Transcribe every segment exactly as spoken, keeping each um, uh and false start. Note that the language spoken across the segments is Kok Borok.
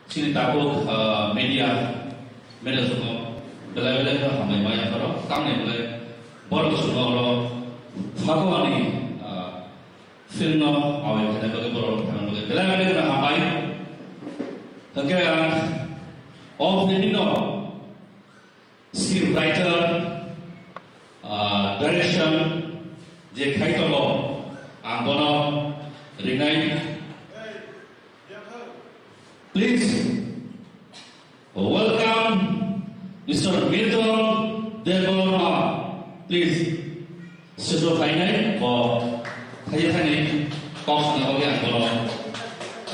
Chini tabuk, ah, media, media soko belai belai no hambai maya pharo, tamni belai borok soko oro phago ani, ah, film no awai khana bagwi borok thangna bagwi belai belai no hambai. Hwnkhe ang o film no script writer, ah, direction je khai tongo, ang bono rinai. Please welcome Mister Milton Debbarma. Please, stage o phainai, bo thaisa thani kok sana bagwi ang bono,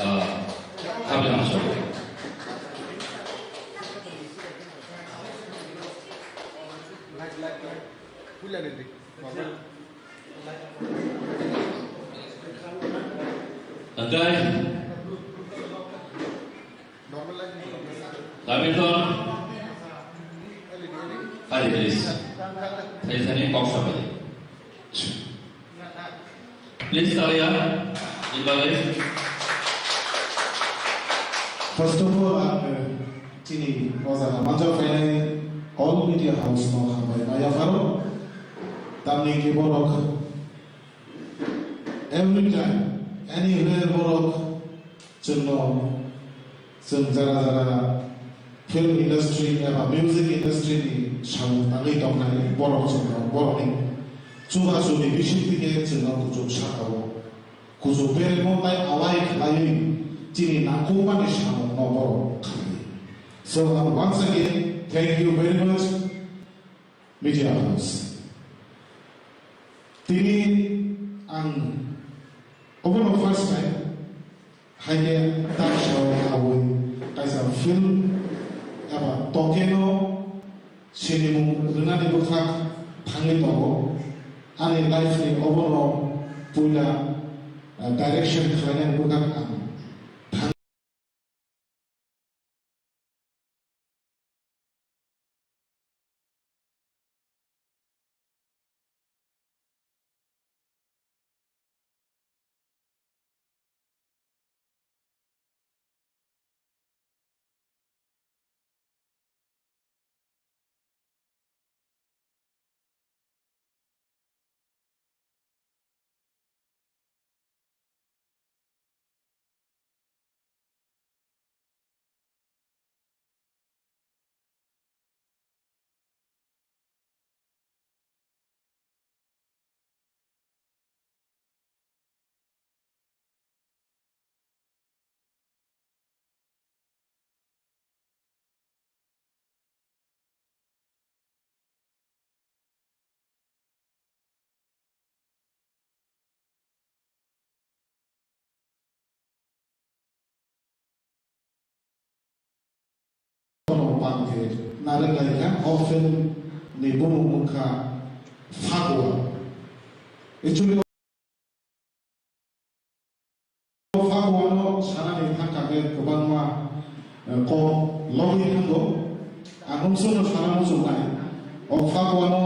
ah, khabe hamsok. Light, light, light. Puila ni di. Tangkai. Normal light ni. Hamilton. Hari, please. Thai thani kok sabai. Please, Talia, Imbale. First of all, ang, eh, chini o jaga manjak phainai all media house no hambai ma yapharo. Tamni khe borok every time, anywhere borok chwngno, chwng jara jara film industry eba music industry ni samung tangwi tongnai borok chwngno borokni chubachu ni bisingtwi khe chwngno kuchuk saka-o. Kuchuk beremo tai awai khlaiwi chini nangkukmani samungno borok khlai. So, uh, once again, thank you very much, Media House. Tini ang obono first time. Hai khe tak sao abui kaisa film eba tokeno sinimung rwnani bwkhak thangwi tongo. Ani life ni obono puila, eh, direction khlainani bwkhak ang Bono bangkhe narwk lai kha, o film ni bumung wngkha Phagua. Actually, o Phagua no sanani thangkha khe kwbangma, eh, kok logwi thango. Ang umsukno sana muchungnai. O Phagua no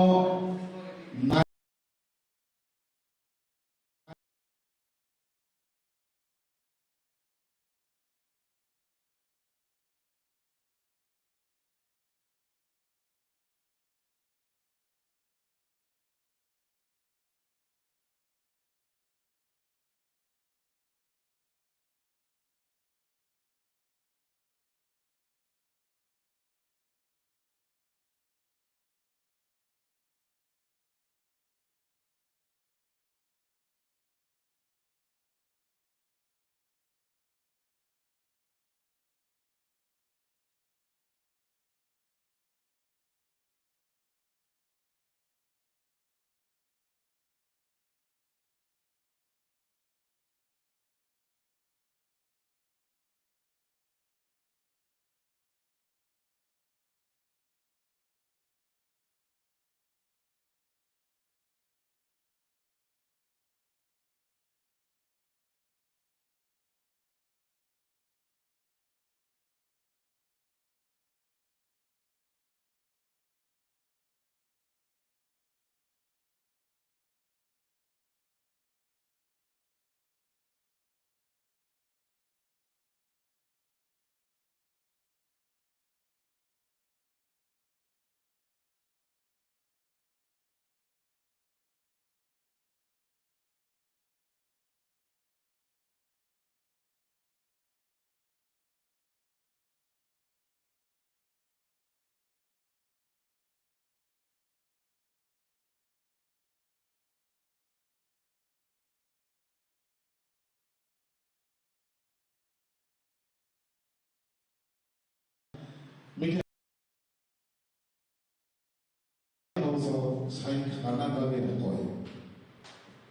Boso sai khana bagwi koi.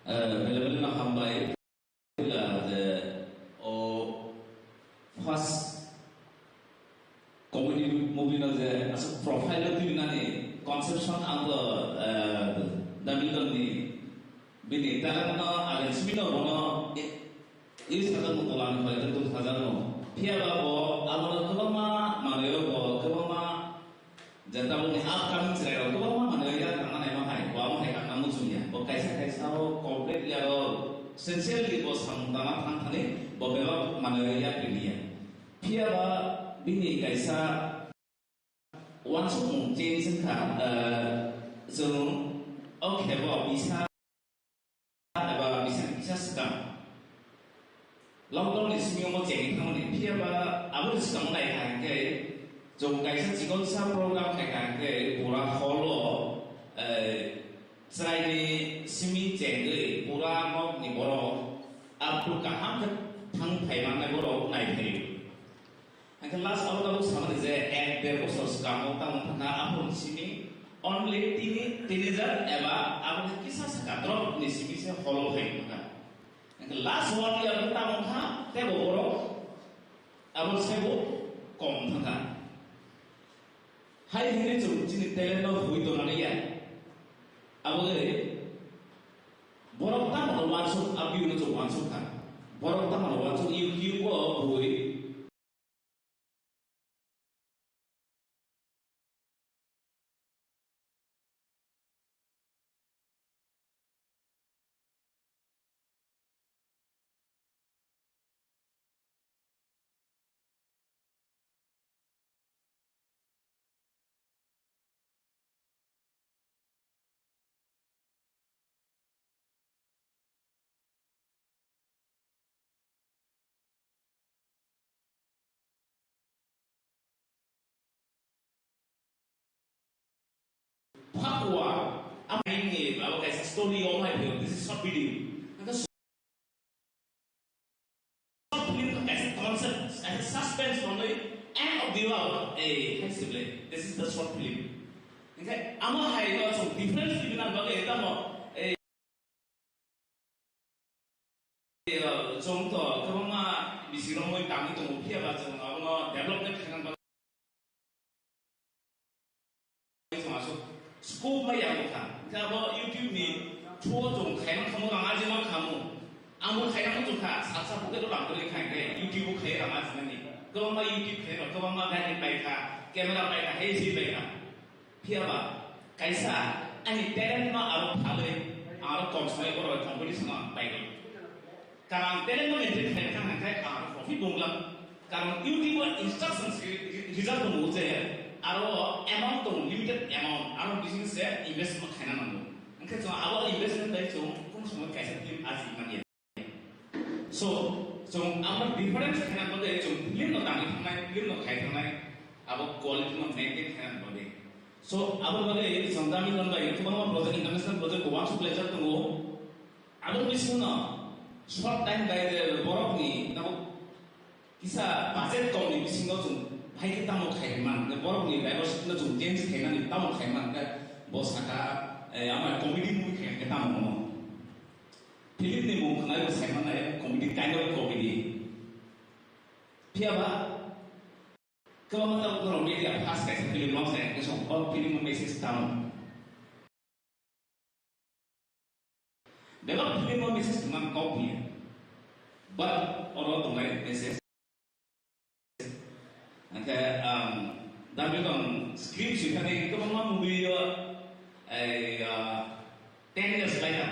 Eh, bele bele no hambai. Je o first comedy movie no je aswk profile o twi nani conception ang bo, eh, Damilton ni bini talent no agin simi no bono, eh, use sajak no tola ni hoi tung sajak no. Phiya ba bo abo no kwbangma manwi o bo kwbangma je tabuk ni upcoming chwrai rok kwbangma manwi o yak tangna naima hai bo amo hai tangna muchung ya. Bo kaisa kaisa o completely aro sincerely bo samung tangna thang thani bo bebak manwi o yak rini ya. Phiya ba bini kaisa uansukmung change wngkha, eh, chwng o khebo bisa eba bisa kisa swkang lockdown ni simi omo chengwi thangmani. Phiya ba aboni swkang naikha hinkhe chwng kaisa chikonsa program khaikha hinkhe pura hall o, eh, chwraini simi chengwi pura nokni borok up to kaham khe thang phai mannai borok naiphaio. Hingke last abo tabuk samani je ek der bosor swkango tamo thangkha, aphuru simi only tini, tini jar eba aboni kisa saka drop ni simi se holo hai thangkha. Hingke last one year tamo kha tebo borok abo sebo kom thangkha. Hai hini chwng chini talent no hui tonani ya. Abo de borok tamo no wansuk, abiu no chwng wansuk kha. Borok tamo no wansuk, YouTube o bui Phakwa, amai ni abo kaisa story o mai phio, this is short video. Hingke short film kaisa concept, kaisa suspense tonwi end of the world, eh, hai se ble, this is the short film. Hingke amo hai no chwng difference twi nang bagwi tamo, eh, Chwng to kwbangma bising romwi tangwi tongo, phiya ba chwng abono development khaina bagwi chwng aswk scope ma ya bwkha. Hwnkhe abo YouTube ni through o chwng khaima khamu, rang arjima khamu. Ang bo khaina muchung kha, sal sal pocket o rang kwrwi kha, hwnkhe YouTube o khai rang arjinani. Kwbangma YouTube khai rok, kwbangma gadget bai kha, camera bai kha, A C bai kha. Phiya ba kaisa ani talent no aro phalwi, aro kom samai borok bai competition o ang paigwi. Karon ang talent no maintain khlai kha hwnkhai ang aro profit bo wnglam. Karon YouTube o instructions ri-, ri-, rijak tongo je aro amount tongo, limited amount, aro business se invest ma khaina nango. Hwnkhe chwng abo investment bai chwng kung somoi kaisa film aji manya. So, chwng abo difference khaina bagwi chwng film no tangwi thangnai, film no khai thangnai, abo quality no maintain khaina bagwi. So, abo bagwi chwng Damilton bai kwbangma project, international project bo uansuk laijak tongo. Abo bisingno short time bai je borokni tabuk kisa budget komni bisingo chwng bai khe tamo khai man, borokni diversity no chwng change khainani tamo khai man, bo saka, eh, ama comedy movie khai khe tamo hwnwi. Film ni mung khwnai bo saiman nai comedy, kind of comedy. Phiya ba kwbangma ta borok media first kaisa film launch khai khe song o film o message tamo. Bebak film o message tongma kok ya. But oro tongnai message. Hingke, um, Damilton script swi thani kwbangma movie o, eh, uh, ten years later,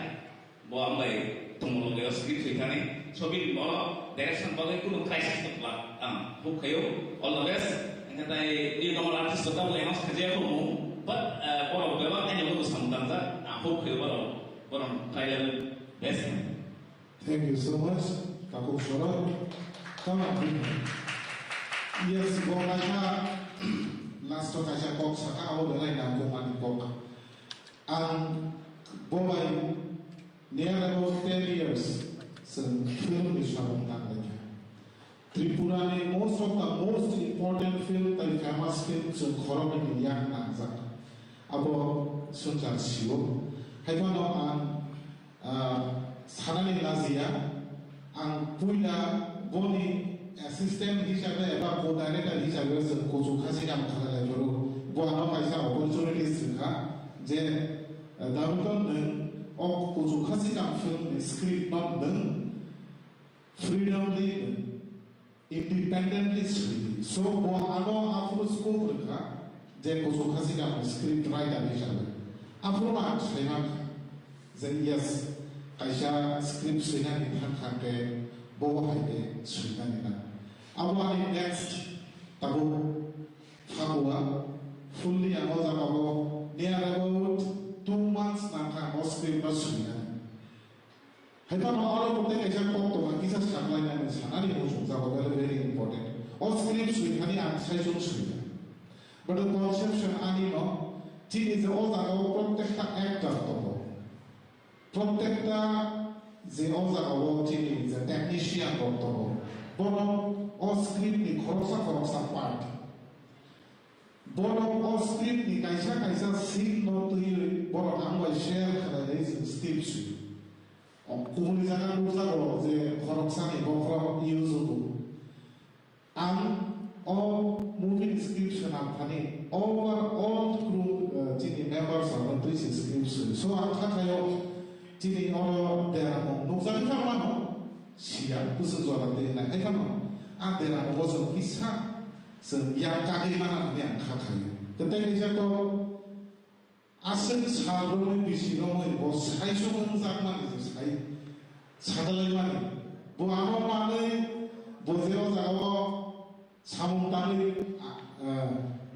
bo ang bai tongmolo bai o script swi thani. So bini bono direction bagwi kunu crisis tong la, ang hope khayo. All the best. Hingke tai new normal artist rok bo announce khaijak kho mung, but, uh, borok bebak ani ulo samung tangjak, ang hope khayo borok, borok try level best. Thank you so much, Takhuk Sorok. Tama bini. Yes, bo naikha last o kaisa kok saka, abo belai nangkukmani kok. Ang bo bai near about ten years chwng film ni samung tanglaikha. Tripura ni most of the most important film tai famous film chwng khoroknwi ni yak nangjak. Abo swngchar sio. Haiphano ang, ah, sanani lajiya, ang puila boni assistant hisabe eba co-director hisabe chwng kuchuk khasi kam khlai lai phuru, bo ano kaisa opportunity swngkha je, ah, Daruton nwng o kuchuk khasi kam film ni script no nwng freedomly nwng independently swi. So, bo ano aphuru scope rwkha je kuchuk khasi kam script writer hisabe. Aphuru ang sai mankha je yes, kaisa script swinani thangkha khe bo hai khe swinani na. Abo ani next tabuk Phagua fully ang o jaga o near about two months nangkha o script no swinani. Haiphano oro bo tei kaisa kok tongo, kisa saklainani sanani muchungjago, very, very important. O script swithani ang saichung swikha. But the conception ani no, chini je o jagao prottekta actor tongo. Prottekta je o jagao chini je technician rok tongo. Bono o script ni khoroksa khoroksa part. Borok o script ni kaisa kaisa scene no twiwi borok ang bai share khlaiwi chwng script swi. O kubuni jaga nukjago je khoroksa ni bokhorok use wngkhu. Ang o movie ni script swnam thani overall crew, eh, chini members rok no twi se script swi. So ang kha khaio chini oro deramung nukjagwi kha mano. Siya, kusuk jora twi nai. Hai phano, ang dera mogo chwng kisa, chwng yak kagwi mana hwnwi ang kha khaio. Tei tei kaisa to, aswk sal romwi bisi romwi bo sai songwi wngjak mani je sai, sadalai mani. Bo amo manwi, bo je o jagao, Samung tangwi, ah,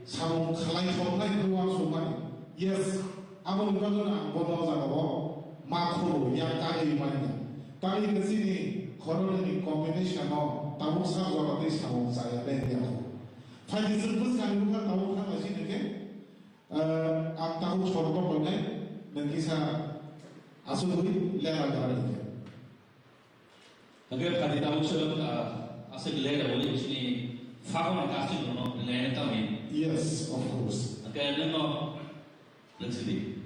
samung khlai thoknai hwnwi uansukmani. Yes, aboni bagwino ang bono o jagao ma khoro yak tangwi manya. Tangwi khe chini khoroknwini combination-o tabuk sak jora tei samung chaya de ya kho. Phaidi chwng bwskangni bwkha tabuk thang lai sini khe, ah, ang tabuk sorokno koinai, nwng kisa asugwi lera lera rwkhe. Hwnkhe phaidi tabuk se, ah, aswk le rwwi chini phagoni kasing bono line tangwi. Yes, of course. Hwnkhe nwngno rwchidi.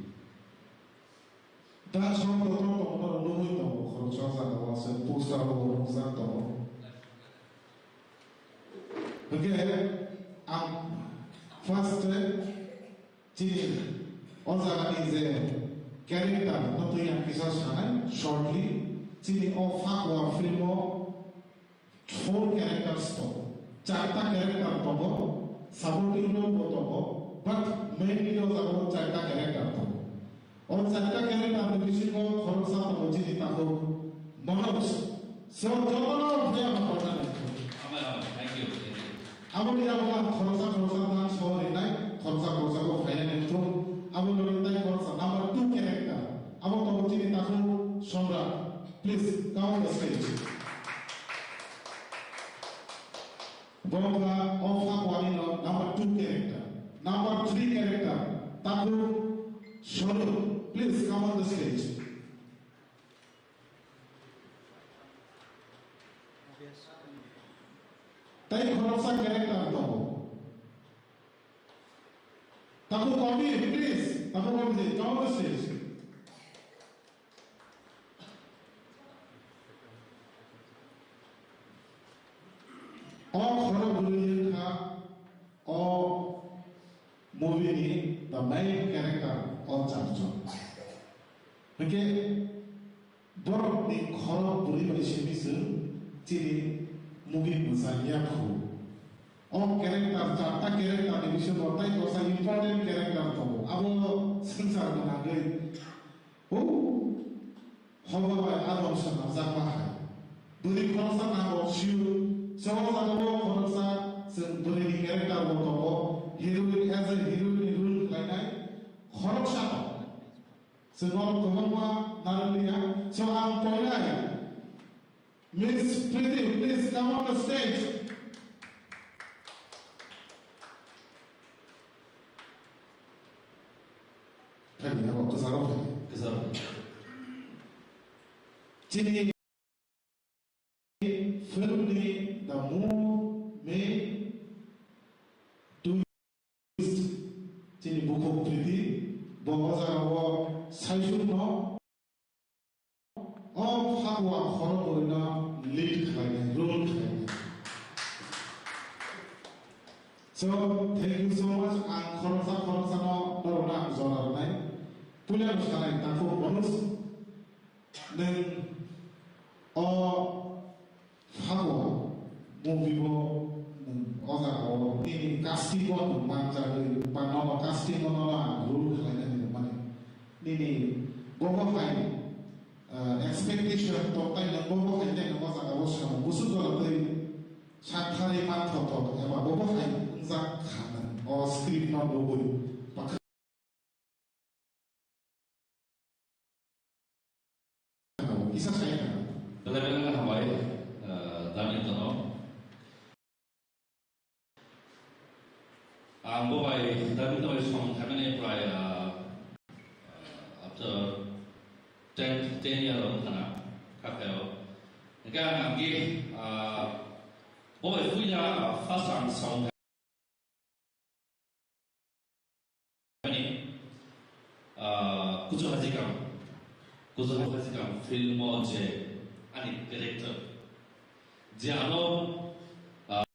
Da song kotor tongo, nugwi tongo, khoroksa jagao se poster rok nukjak tongo. Hwnkhe ang first Chini o jagani je character no twi ang kisa sanai shortly, chini o Phagua film o four characters tongo, charta character tongo, supporting role bo tongo, but mainly o jaga o charta character tongo. O charta character ni bisingo khoroksa tongo chini takhuk Manoj. So, jotono phai ama khoroksa ni. Amai, amai, thank you, thank you. Aboni yago ang khoroksa khoroksa tang so rinai, khoroksa khoroksa bo phainai nukthung. Aboni ulo tei khoroksa number two character. Abo tongo chini takhuk Somrat. Please, come on the stage. Bo wngkha o Phaguani no number two character. Number three character, takhuk Sorut. Please, come on the stage. Tei khoroksa character tongo. Takhuk Kobir, please. Takhuk Kobir, come on the stage. O khorok bwrwi wngkha o movie ni the main character o charjon. Hwnkhe borok ni khorok bwrwi bai simi chwng chini movie mwchang ya khu. O character, charta character ni bisingo tei kosa important character tongo. Abo swngchar gwnangwi, o, hoba bai adom swnamjakma hai. Bwrwi khoroksa nango sio, se o jagao khoroksa chwng bwrwi ni character bo tongo. Heroine, as a heroine ni role khlainai khoroksa tongo. Chwng o kwbangma narwkliya, so ang poilai Miss Priti, please come on the stage. Thani abo kwcharo thani. Kwcharo. Chini film ni the more main Chini bukhuk Priti, Bo o jaga o saisukno o Phagua khoroknwino lead khlainai, rule khlainai. So, thank you so much. Ang khoroksa khoroksano norokno ang jora rwnai. Puilano sanai, Takhuk Manoj, nwng o Phagua movie o nwng o jaga o nini casting o nwng manjagwi, ba nono casting o nono ang role khlainani rwmani. Nini bobo hai, ah, expectation tongthai nwng bobo hai tei nwng o jaga o samung bwswk jora twi saktharwi manthotok eba bobo hai wngjak kha nwng o script no nugwi. Kisa sai kha. Belai belai khe hambai, eh, David no. Ang bo bai David no bai song khaimani prai, ah, ah, after ten, ten year wng khana, kha khaio. Hingke ang anggi, ah, bo bai puila, ah, first ang song Ani, ah, Kuchu Hajikam, Kuchu Hajikam film o je ani character, je ano, ah,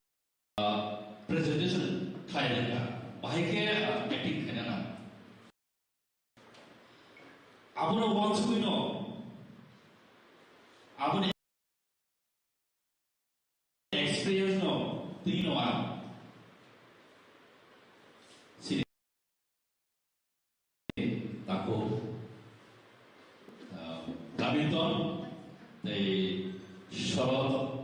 presentation khlai rwkha, bahai khe, ah, acting khaina nang. Abono uansugwino, aboni experience no twi no ang sini tako, ah, Davidson tei Shorod.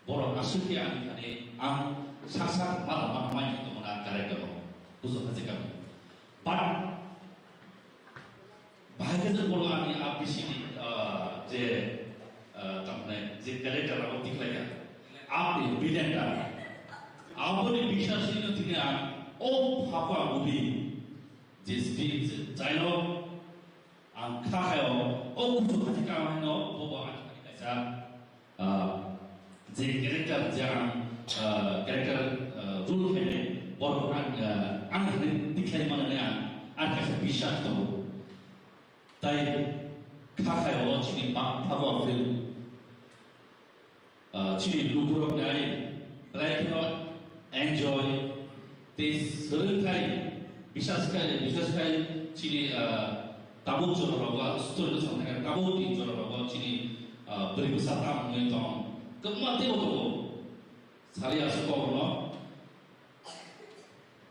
Borok aswk khe ani thani ang sak sak ma tongma hamai tongmani character o bujo hajikam. But bahai khe borok ani a bisini, ah, je, ah, tamni je character abo tikhlai kha. Aboni villain ta. Aboni bisasino tini ang o Phagua movie je speech dialogue ang kha khaio o bujo hajikam haino bobo ani thani kaisa Ah, je character, je ang, ah, character, ah, role khainai, borok ang, ah, ang hai tikhlai mano hinwi ang, ang kaisa biswas tongo. Tai kha khai o chini ba Phagua film, ah, chini lukurok nai, belai kheno enjoy, tei swrwngthai, bisas khai, bisas khai chini, ah, tabuk jorarok ba, story no samthai kha, tabuk tin jorarok ba chini, ah, bwrwi bwsa tam wngwi tong, kwbangma teibo tongo. Sari aswk kok rwno.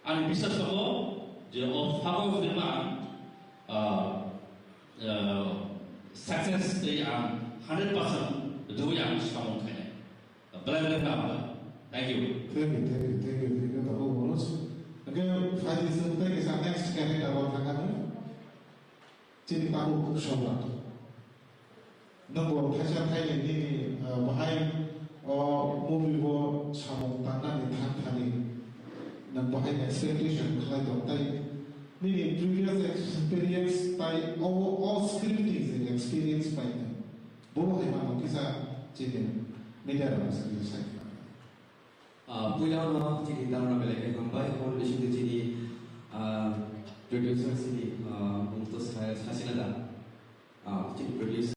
Ani bisas tongo je o Phagua film ang, ah, ah, success tei ang hundred percent rwui ang samung khainai. Belai belai kheno hambai. Thank you. Thank you, thank you, thank you, thank you, Takhuk Manoj. Hwnkhe phaidi chwng tei kisa next character o thangkha. Chini tabuk Somrat. Nwng bo thaisa thainwi nini, ah, bahai o movie o samung tangnani thang thani nwng bahai expectation khlai tong tai nini previous experience tai o, o script ni je experience pai nai. Bo hai mano kisa chini media rok se sai. Ah, puila no chini dara belai khe hambai, hor bising de chini, ah, producer chini, ah, mung to sa-, sasina da. Ah, chini producer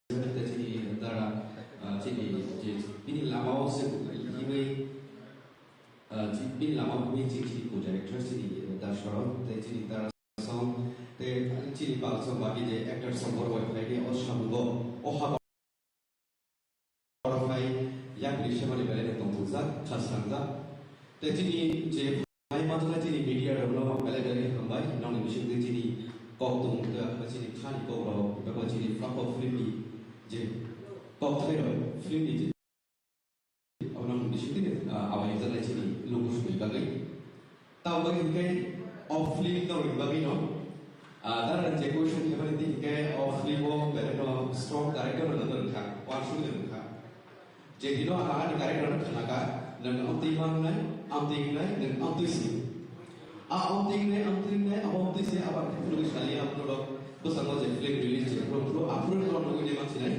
de chini dara, ah, chini je bini lama o se hiwi, ah, chi-, bini lama o hiwi chini, chini co-director chini da Shorod, de chini dara song, de chini bal song baki je actor song bor bai phai de o samungo, o haba Borok hai yakni semani belai no tongthokjak, kha srangjak. Tei chini je phai manjaknai chini media rokno belai belai khe hambai, nokni bisingtwi chini kok tongmung tei chini khani kok rok, tei chini Phagua film ni je kok thai rok, film ni je, abo nokni bisingtwi, ah, abai jaknai chini luku sumi bagwi. Tamo bai hinkhe o film no ring bagwi no, ah, dara je question khe mani di hinkhe o film o belai no strong director no nang kha, uansuk nang kha. Je hino ang ani director no khna kha, nang amtwi mangnai, amtwi wngnai, nang amtwi si. A amtwi wngnai, amtwi wngnai, abo amtwi si, abo ang phunugwi sali ang norok bwskango je film release je phuru phuru, aphuru no nugwi de mansinai.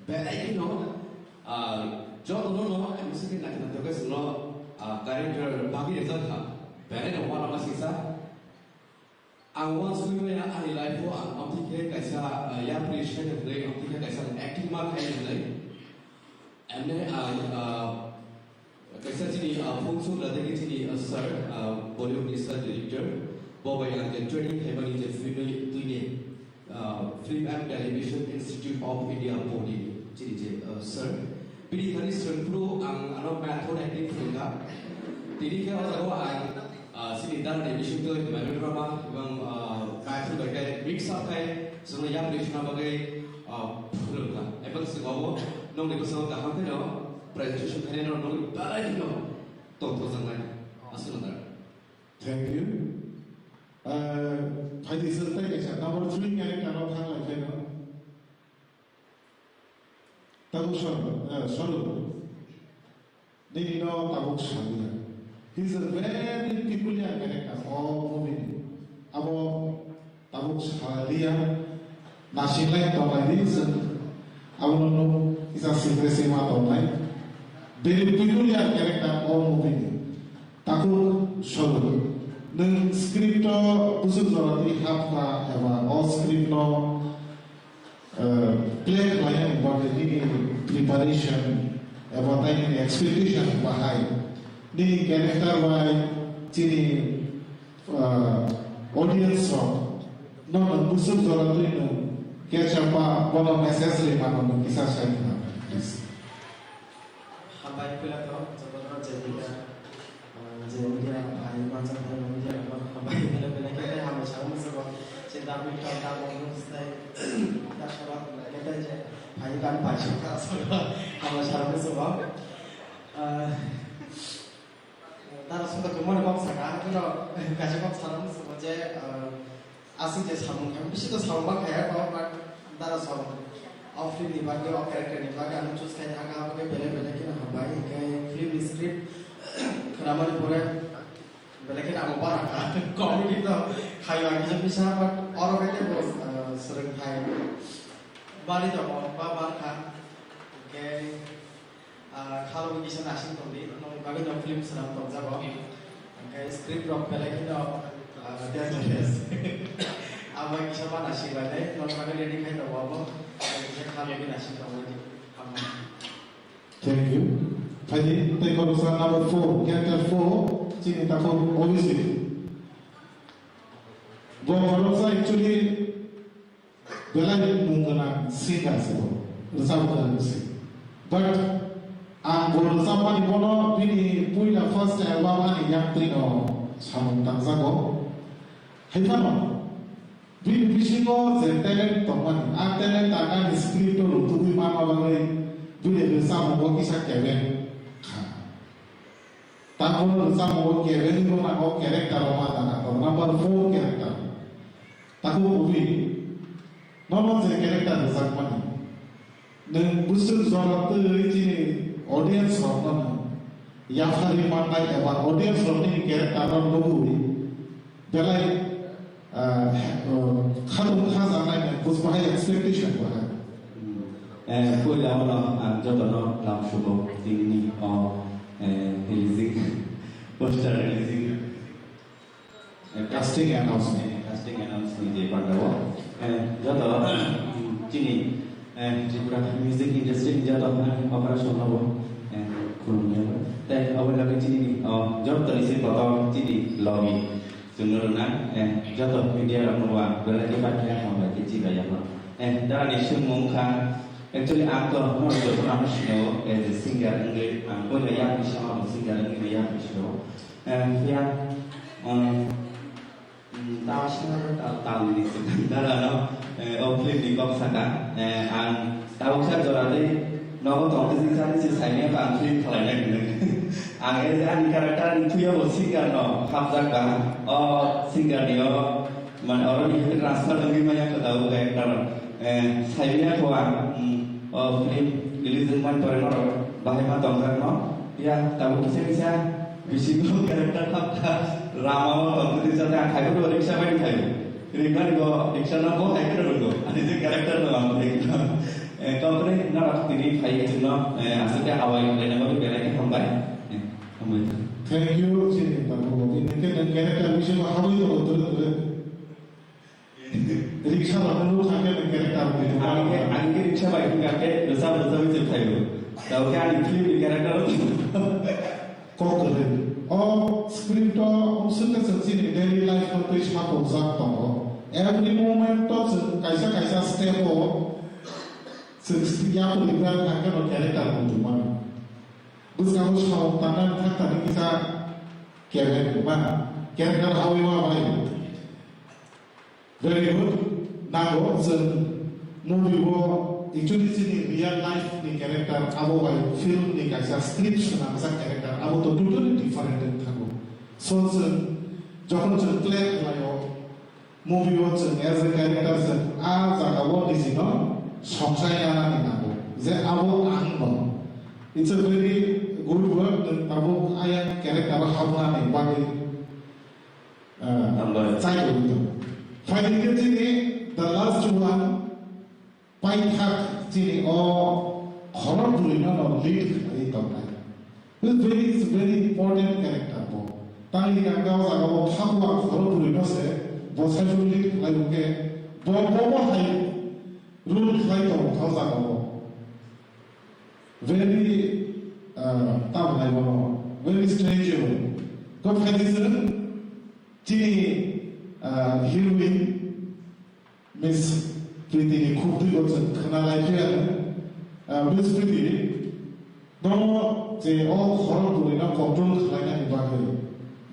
Belai kheno, ah, joto no no, M C K naithok naithok khe chwngno, ah, character bagwi rwjak kha. Belai no uanama singsa. Ang uansukmaya ani life o ang amtwi khe kaisa, uh, yapri side hwnwi amtwi khe kaisa acting ma khai hwnwi. Emne, uh, uh, kaisa chini, uh, phung sukra tei chini, uh, sir, uh, Bollywood ni sir director, bo bai ang je training khaimani je film ni twini, uh, Film and Television Institute of India, Pune chini je, uh, sir. Bini thani swrwngphuru ang ano method acting phwrwngkha. Tini khe o jaga o ang, ah, chini dara ni bisingtwi Himani Rama ebong, ah, method bai khe mix up khai chwngno yapri sna bagwi, ah, phwrwngkha. Ebong chwng obo nokni bwskango kaham kheno presentation khainai no nokni belai kheno tongthokjaknai. Aswk no dara. Thank you. Uh, phaidi sir tei kaisa number three character o thang lai khe no. Tabuk sor, eh, sor. Nini no tabuk salia. He is a very peculiar character o movie ni. Abo tabuk salia. Nasinglai tonglai di sir. Abo no kisa secrecy ma tonglai. Very peculiar character o movie ni. Takhuk solo. Nwng script o bwswk jora twi hapkha eba o script no, eh, play khlainani bagwi nini preparation eba tei nini expectation bahai? Nini character bai chini, eh, audience rok no nwng bwswk jora twi nwng catch up ma bono message rwi mano nwng kisa sai khna, please. Hambai puila to, jotono je media, ah, je media phai, mansa phai, media rok hambai puila puila khe tei hambai sao musugo, je dabi to, dabi to, stai, da soro, khe tei je phai, gan phai, sokha, soro, hambai sao musugo. Ah, dara sokha tumani kok saka, haino kaisa kok sao musugo je, ah, Aswk je samung khe, bisi to samung ba khaya to, but dara song. O film ni bagwi, o character ni bagwi ano choose khai thang kha, aboni belai belai kheno hambai. Hinkhe film ni script khwnamani pore belai kheno amo bara kha. Comedy to khayo ang kisa misa, but oro khe tei bo, uh, swrwng khai bari tongo, ba bar kha. Hinkhe Ah, khalogwi kisa nasing tongdi, nokni bagwi no film swnam tongjago. Hwnkhe script rok belai kheno, ah, dangerous. Abo kisa ma nasing lainai, nokni bagwi ready khai tongo abo. Kisa khalogwi nasing tonglaidi. Hambai. Thank you. Phaidi tei khoroksa number four, character four, chini takhuk Abhijit. Bo khoroksa actually Belai mung gwnang singer se bo, rwchapmung se. But ang bo rwchapmani bono bini puila first album ani yaktwi no samung tangjago. Hai phano bini bisingo je talent tongmani, a talent ang ani script o rwtugwi manma bagwi bini rwchapmungo kisa kebeng kha. Tamo rwchapmungo kebengwi bo nango character o ma tangkha, number four character. Takhuk Obi, nono je character rwjakmani, nwng bwswk jora twi chini audience rokno nwng yapharwi mannai eba audience rokni character no nugwi belai, ah, oh, khatung khajaknai nwng bus bahai expectation bahai. Eh, puila o no ang jotono lam sugo tini o, eh, releasing, poster releasing. Eh, casting announce ni, casting announce ni je panda o. Eh, joto, mm, chini, eh, Tripura music industry ni joto, eh, operation no bo, eh, khulumya. Tei abo lagi chini, oh, joto ni se kotor chini logi. Chwngno rwna, eh, joto media rokno bo ang belai khe hambai khe chibai ya. Eh, dara ni swngmung kha, actually ang to no joto ano sino, as a singer wngwi, ang poila yakni sama bo singer wngwi yakni sino. Eh, ya, um, Mm, ta sar ta, ta ni se dara no, eh, o film ni kok saka, eh, ang ta sar jora de nogo tong te sar se sai ne ta film khalai nai nung. Ang e ani character ni thuya bo singer no hapjak ba, o singer ni o, man oro ni transfer ngi maya ko ta o character, eh, sai ne ko ang, mm, o film release man pore no bahai ma tong no, ya ta bo kisa kisa Bisingo character thapkha, Rama o tongtwtwi jate ang khaibo riksa bai khaibo. Rimani bo riksa no bo hai khe rwgo. Ani je character no ang khai khe. Eh, company na rak tini phai khe chwngno, eh, aswk khe awai khlai nangmani belai khe hambai. Eh, hambai. Thank you, chini tabuk. Ini ke dan character bisa mah habis kalau terus terus. Riksa lah dulu sampai dan character gitu. Ani ke, ani ke riksa bai hingga ke resa resa bisa tayo. Tahu ke ani film ni character. Kok keren. Oh, script to, um, suka sensini daily life no tuh siapa usah tong. Every moment to se kaisa kaisa step o se ya pun ibrang kake no character mo tuh mana. Bus kamu siapa tangan kata ni kita keren mana. Keren kalau awi wa bai. Very good. Nango chwng movie o actually chini real life ni character abo bai film ni kaisa script swnamjak character abo to totally different wng thango. So chwng jokhon chwng play khlaio movie o chwng as a character chwng a jaga o nijino songchai nani nango je abo ang no. It's a very good work, nwng tabuk ayang character o habnani bagwi. Ah, Hambai. Chai bo wngtong. Phaidi khe chini the last one, paithak chini o khorok bwrwi no no lead khlai tongnai. This very, is very important character bo. Tangli kangka o jaga o phakwa khorok bwrwi no se bo saichung lead khlai bo khe bo bo bo hai role khlai tongo kha o jaga o. Very, ah, tamo hai bo no very strange bo. Ko phaidi se Chini, ah, heroine Miss Priti ni khuk twi bo chwng khna lai phi ano. Ah, Miss Priti, bono je o khorok bwrwi no control khlai nani bagwi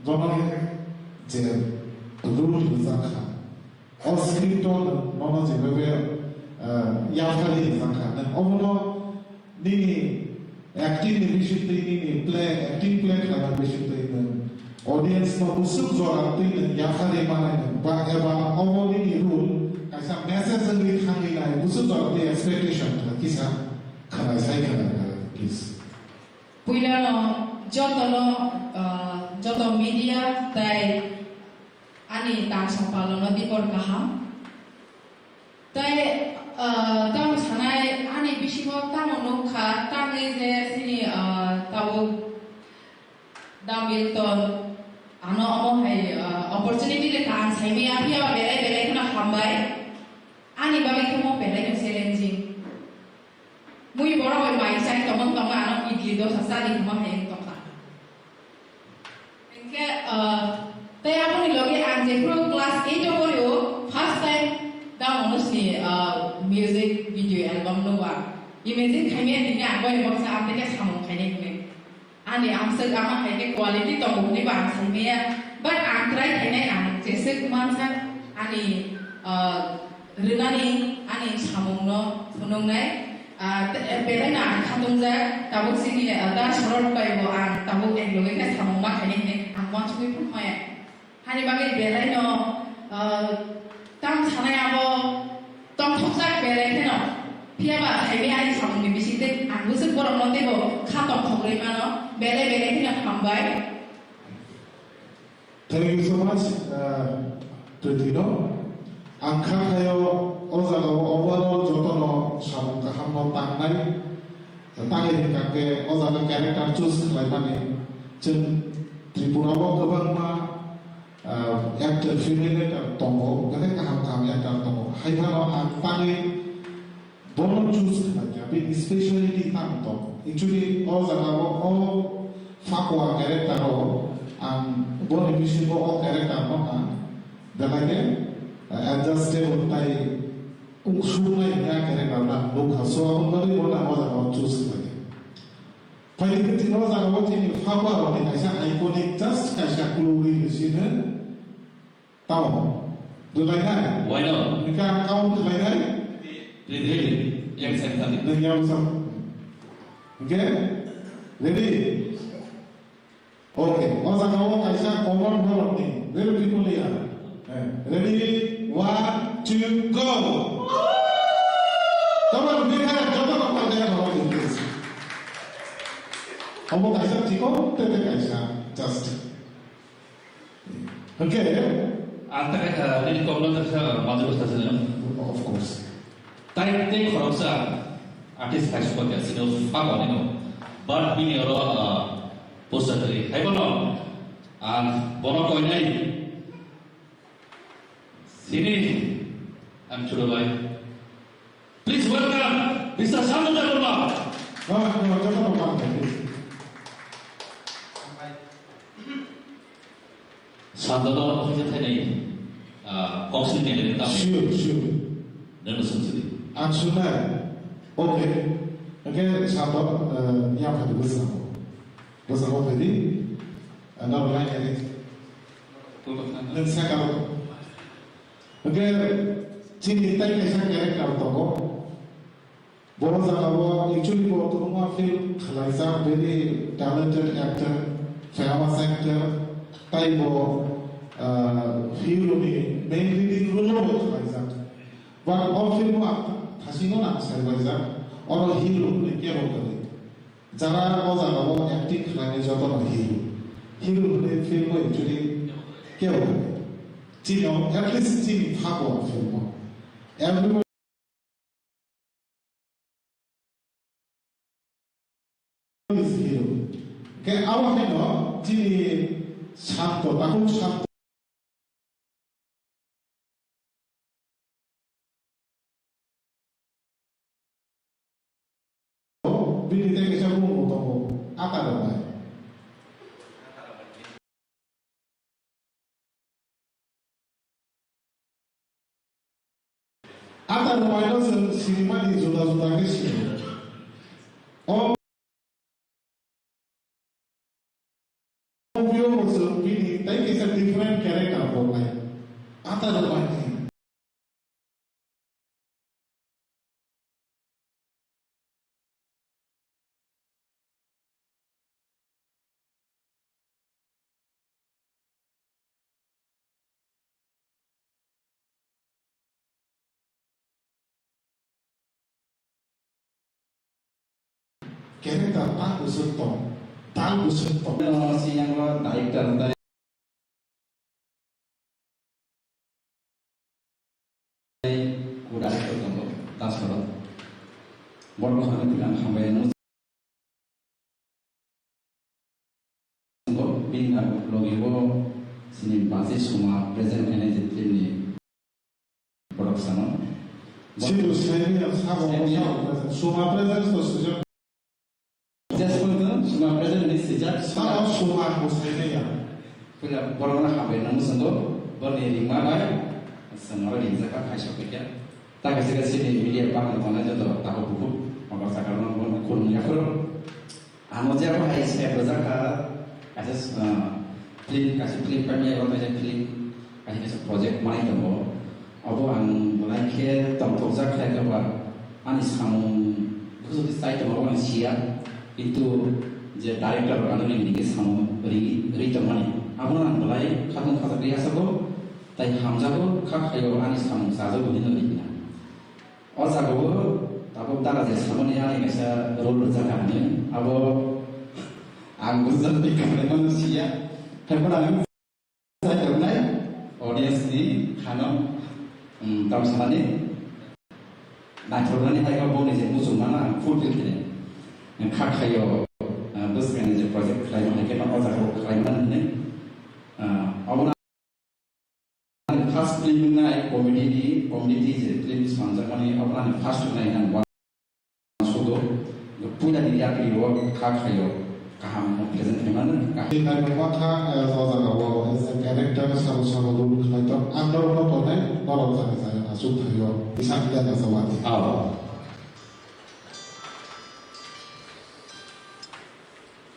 bono je rule rijak kha. O script o bono je bebe, ah, yapharwi rijak kha. Obono nini acting ni bisingtwi, nini play, acting play khlaina bisingtwi nwng audience no bwswk jora twi nwng yapharwi manai nwng ba eba obo nini role kaisa message wngwi thangwi nai bwswk jora twi expectation kha kisa khwlai sai khwlai khwlai please. Puilano jotono, ah, joto media tai ani tangsa palono dibor kaham. Tai, ah, tamo sanai ani bisingo tamo nukha, tangwi je chini, ah, tabuk Da Milton, ano omo hai, ah, opportunity le kaham saimaya, phiya belai belai kheno hambai. Ani bagwi khe mo belai no challenging. Mui borok bai mai chai tongma tongma ano idli dosa chali khama hai wng tongkha. Hinkhe, ah, tei aboni loge ang jephuru class eight o porio, first time da Manoj ni, ah, music video album no ba. Imagine khaimaya tini ang bai baksa ang tei samung khainai hinwi. Ani amswk ama hai khe quality tongo hwnwi bo ang saimaya. But ang try khainai ang jeswk mansa ani, ah, rwnani ani samungno phunuknai. Ah, te-, belai no ang khatungjak, tabuk chini, ah, da Sorot bai bo ang tabuk ek loge khe samung ma khainai hinwi ang uansugwi phunukmaya. Hani bagwi belai no, ah, tamo sanai abo tongthokjak belai kheno. Phiya ba saimaya ani samungni bisingtwi ang bwswk borokno teibo kha tongthogwi mano, belai belai kheno hambai. Thank you so much, uh, Priti no. Ang kha khayo o jaga o overall jotono samung kaham no tangnai. Tangwi hwnkha khe o jaga character choose khlaimani chwng Tripura o kwbangma, ah, actor, female actor tongo, belai kaham kaham actor tongo. Hai phano ang tangwi bono choose khlaikha, bini speciality tamo tongo. Actually, o jaga o, o Fakwa character o ang boni bisingo o character no ang belai khe, ah, adjustable tai ungsuknai hwnwi a character no ang nukha. So, aboni bagwi bono ang o jaga o choose khlaikha. Phaidi khe chini o jaga o chini Fakwa rokni kaisa iconic, just kaisa clue ri sino tamo. Rwlai nai? Why not? Hwnkhe ang count khlai nai? Ready, ready. Yang saya tadi. Nang yang sam. Okay? Ready? Okay. O jaga o kaisa common borok ni. Very people ya. Eh, ready? One, two, go! Come on, big hand. Joto no pal daya, come on, please. Omo kaisa chikon, tete kaisa. Just. Okay. Ang takai kha, nini kokno ta kha, majra bwsa sini. Of course. Tai tei khoroksa artist khai supak ya, sini Fakwa ni no. But bini oro, ah, Poster twi. Hai bono ang bono koinai. Sini ang chulo bai. Please welcome Mister Shantu Debbarma. Santano office thainai, ah, council candidate tamo. Sure, sure. Nang sung sini. Ang sunai. Okay. Okay, Santo, eh, yang phai bwskango. Bwskango phai di. Eh, nang lai kari. Nang sakao. Okay, chini tai kaisa character tongo. Bo jagao actually bo kwbangma film khwlaijak, very talented actor, famous actor, tai bo, ah, hero ni main leading role o bo khwlaijak. But o film o ang thasingo nang sai laijak, oro hero hwnwi kebo kwrwi. Jara o jagao acting khwlainai jotono hero. Hero hwnwi film o actually kebo kwrwi. Chini o, at least chini phago film o. Everyone is hero. Ke abo haino chini Santo, takhuk Santo. Bini tei kaisa bumung bo tongo, Ata Romai. Ata Romai no chwng sinimani juda juda khe sini. O movie o bo chwng bini tei kaisa different character rwknai. Ata Romai ni. Character ta bwswk tong, ta bwswk tong. Siyang o director tai kuda tongo, ta soro. Borok no hambai no. Bini logi o chini basi Suma present khainai je film ni production o. Sibu senior sabo senior. Sabo present. Suma present to sujak. Just pun tu Suma present ni sijak. Sabo Suma bo senior. Pila borok no hambai no musungo, boni ringma bai, sengoro ringjak kha khaisa pikya. Ta kaisa kaisa ni media partner tongnai joto takhuk bukhuk, mokol sakal no bon khulum yaphuru. Ang o je abo hai step rwjak kha, kaisa, ah, film, kaisa film paimani abo kaisa film, kaisa kaisa project manwi tongo. Abo ang belai khe tongthokjak khlai kha ba ani samung bujo khe chai tongo abo ang siya. Kintu je director rok ano nini samung ri, ri tongmani. Abono ang belai khatung khajakri asako, tai hamjago kha khaio ani samung chajago hinwi rikna. O jagao tabuk dara je samani ani kaisa role rwjak ang hinwi, abo ang bujak ni khaimano siya. Tei phano ang chaitornai audience ni khano, um, tamo sanani naithoknani hai khe boni je muchungmano ang fulfill khainai. Kha khaio, uh, bwskangni je project khlaima hai khe o jagao khlaimani hinwi, uh, obono Ani first film wngnai comedy ni, comedy ni je film swnamjakmani, abo ani first wngnai nang uansugo. Puila ni yapri o kha khaio, kaham no present khaimano, kaham. Tei nai bo kha, eh, o jaga o, as a character, sabo sabo role khlai tok, ang norok no tongnai, norok jani jani aswk thaio, kisa kisa jawani. Oh.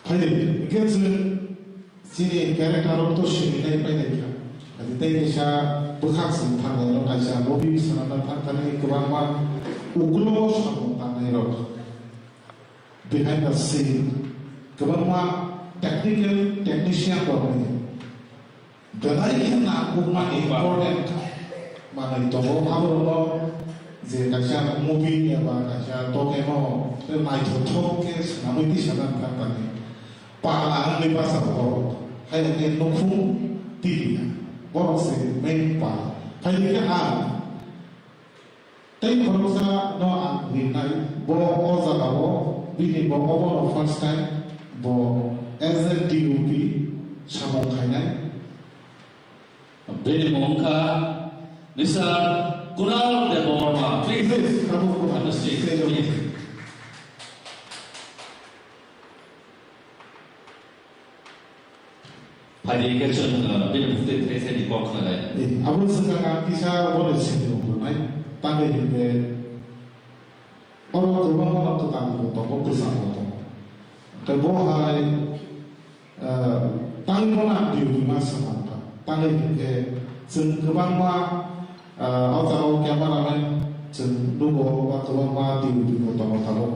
Hai, hingke chwng chini character rok to sini nai pai nai kha. Adi tei kaisa bwkhak sing thangnai rok, kaisa movie swnamna thang thani kwbangma ukulogo samung tangnai rok. Behind the scene, kwbangma technical technician rok ni. Belai khe nangkukmani important manwi tongo, aborokno je kaisa movie eba kaisa tokeno naithothok khe swnamwi tisa nang kha tani pala wngwi bachao borok, hai khe nukhung tiliya, borok se main pala. Phai khe ang Tei khoroksa no ang rinai, bo o jaga o bini bo obono first time bo As a D O P samung khainai. Bini mung kha Mister Kunal Debbarma. Please, Please, Tabuk Kunal. Have a seat. Please. Phaidi khe chwng, uh, bini bwkhwtwi thai thai ni kok khwnai. Eh, abo swkang ang kisa bo le sini wngnai. Tangwi hinkhe oro kwbangma no kwtal bo tongo, kwchang bo tongo. Tei bo hai, uh, tangwi bono ang D O P ma swkang kha. Tangwi hinkhe chwng kwbangma Ah, o jaga o camera man chwng nugo ba kwbangma D O P bo tongo tabuk.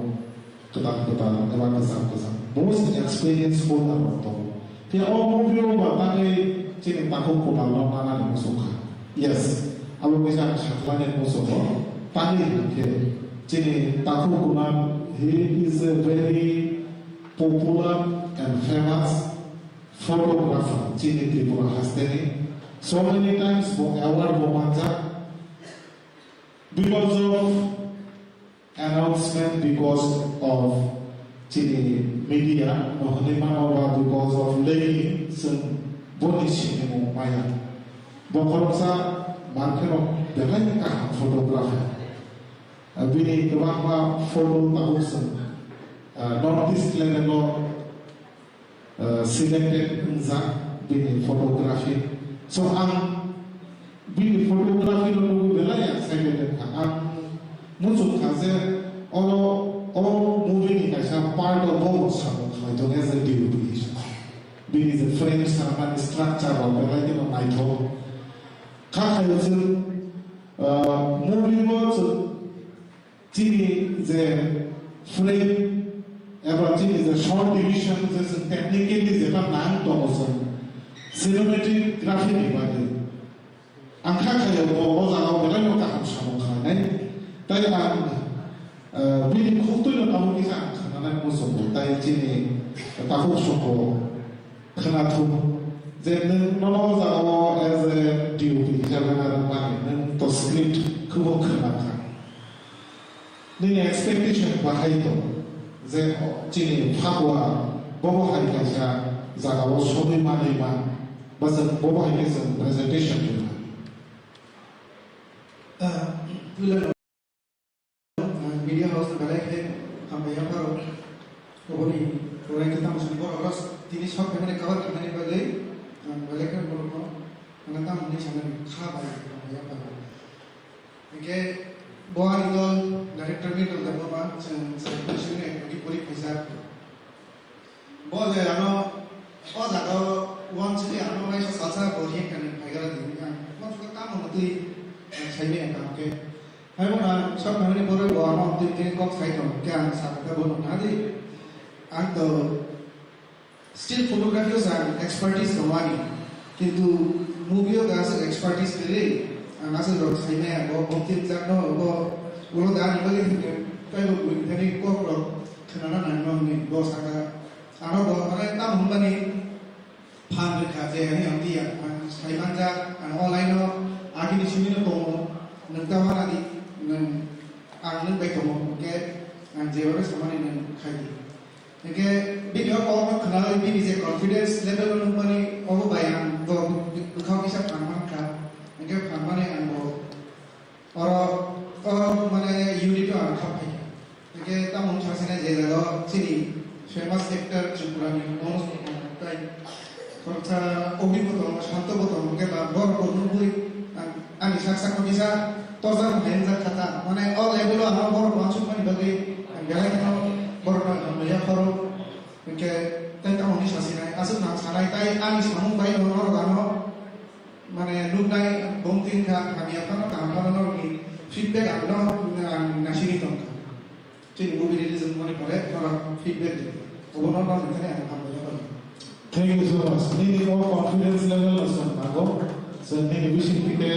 Kwtal kwtal eba kwcham kwcham. Bo se experience holder rok tongo. Phiya o movie o ba tangwi chini takhuk kwtal no nanani muchung kha. Yes, abo kaisa ang sakhlani muchungo. Tangwi hinkhe chini takhuk kwtal, he is a very popular and famous photographer chini Tripura hasteni. So many times bo award bo manjak. Because of announcement, because of chini media, no hwnwi mano ba because of lady, chwng boni sinimung maya. Bo khoroksa mankheno belai kaham photographer. Bini kwbangma photo tabuk chwng, ah, North East level o uh, selected wngjak bini photography. So ang bini photography no nugwi belai excited wngkha. Ang muchung kha je oro o movie ni kaisa part o bo samung khlai tongo as a D O P hisabe. Bini je frame sanani structure rok belai kheno naithok. Kha khayo chwng, uh, movie o chwng Chini je frame eba chini je short division je chwng technically jeba nang tongo chwng cinematography ni bagwi. Ang kha khayo bo o jaga o belai no kaham samung khlainai. Tai ang, eh, bini khuktwi no tabuk kisa ang khnanai muchungo. Tai chini takhuk soko khwnathum je nwng nono o jaga o as a D O P hisabe narwkmani nwng to script khubo khwnakha. Nini expectation bahai tong je chini Phagua bobo hai kaisa jaga o sogwi manwi man ba chwng bobo hai khe chwng presentation rwna. Ah, puila Media house ni belai khe hambai yapharo. Oboni belai khe tamo sini borok rok tini sok khaimani cover khaimani bagwi ang belai khe borokno ang tamo hwnwi sanani kha bai hambai yapharo. Hinkhe bo ani dol director ni dol debo ba chwng sai sini ekbari pori phaijak. Bo je ano o jaga o uansugwi ano waisa salsa bo ri kani phaigara di ang uansugwi tamo mutwi ang saimaya kaham khe. Haibo na sok nangni borok bo ano twi twi kok sai tong khe ang sakha khe bono nadi. Ang to still photography o ang expertise tong ani. Kintu movie o aswk expertise kwrwi, ang aswk rok saimaya, bo, bo tin chak no, bo, ulo da ani bagwi thangkhe, tei bo buini thani kok rok khnana nangno hwnwi bo sakha. Ano bo, mane, tamo hwnmani phan rwkha je ani ang tiya, ang saimanjak, ang online o agini simi no tongo, nwng ta wana di, nwng, ang nwng bai tongo, hwnkhe ang jeba bai samani nwng khai di. Hinkhe bini o kokno khwnai bini je confidence level o nukmani obo bai ang bo bwkhao kisa phan mankha. Hinkhe phan mani ang bo oro o mane unit o ang khap phaikha. Hinkhe tamo wng sasinai je jaga o chini famous actor Tripura ni Manoj Kumar tai Khoroksa obi bo tongo, santo bo tongo, hwnkhe ba borok bo nugwi ang, ani sak sakno kisa torjak hai wngjak kha ta. Mane o level o ano borok uansukmani bagwi ang belai kheno borokno hambai yapharo. Hwnkhe tei tamo hwnwi sasinai, aswk nang sanai, tai ani samung bai no norok ano mane nuknai bongtwi wngkha, hamya phano kaham phano norokni feedback ang no, ang naisingwi tongkha. Chini movie release wngmani pore norok feedback di. Obono norok thani ang hambai yapharo. Thank you so much. Nini o confidence level no chwng nango. Chwng nini bising thike,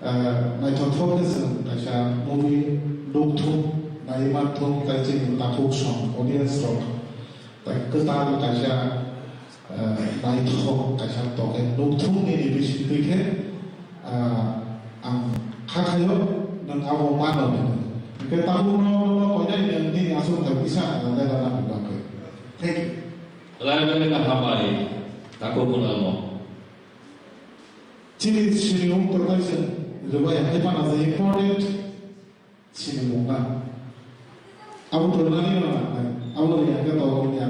ah, naithothok khe chwng kaisa movie nukthung, naimanthung, tai chini takhuk song, audience rok. Tai kwtal kaisa, ah, naithok kaisa tongkhe nukthung nini bising thike. Ah, ang kha khayo, nwng abo mano hwnwi. Hwnkhe tabukno nono koinai nwng nini aswk thai kisa ang naina nangni bagwi. Thank you. Belai belai no hambai, takhuk kunalno. Chini sinimung tongthai chwng rwbai hai phano je important sinimung na. Abo to rwnani no nangnai. Abo rwya khe to wngya.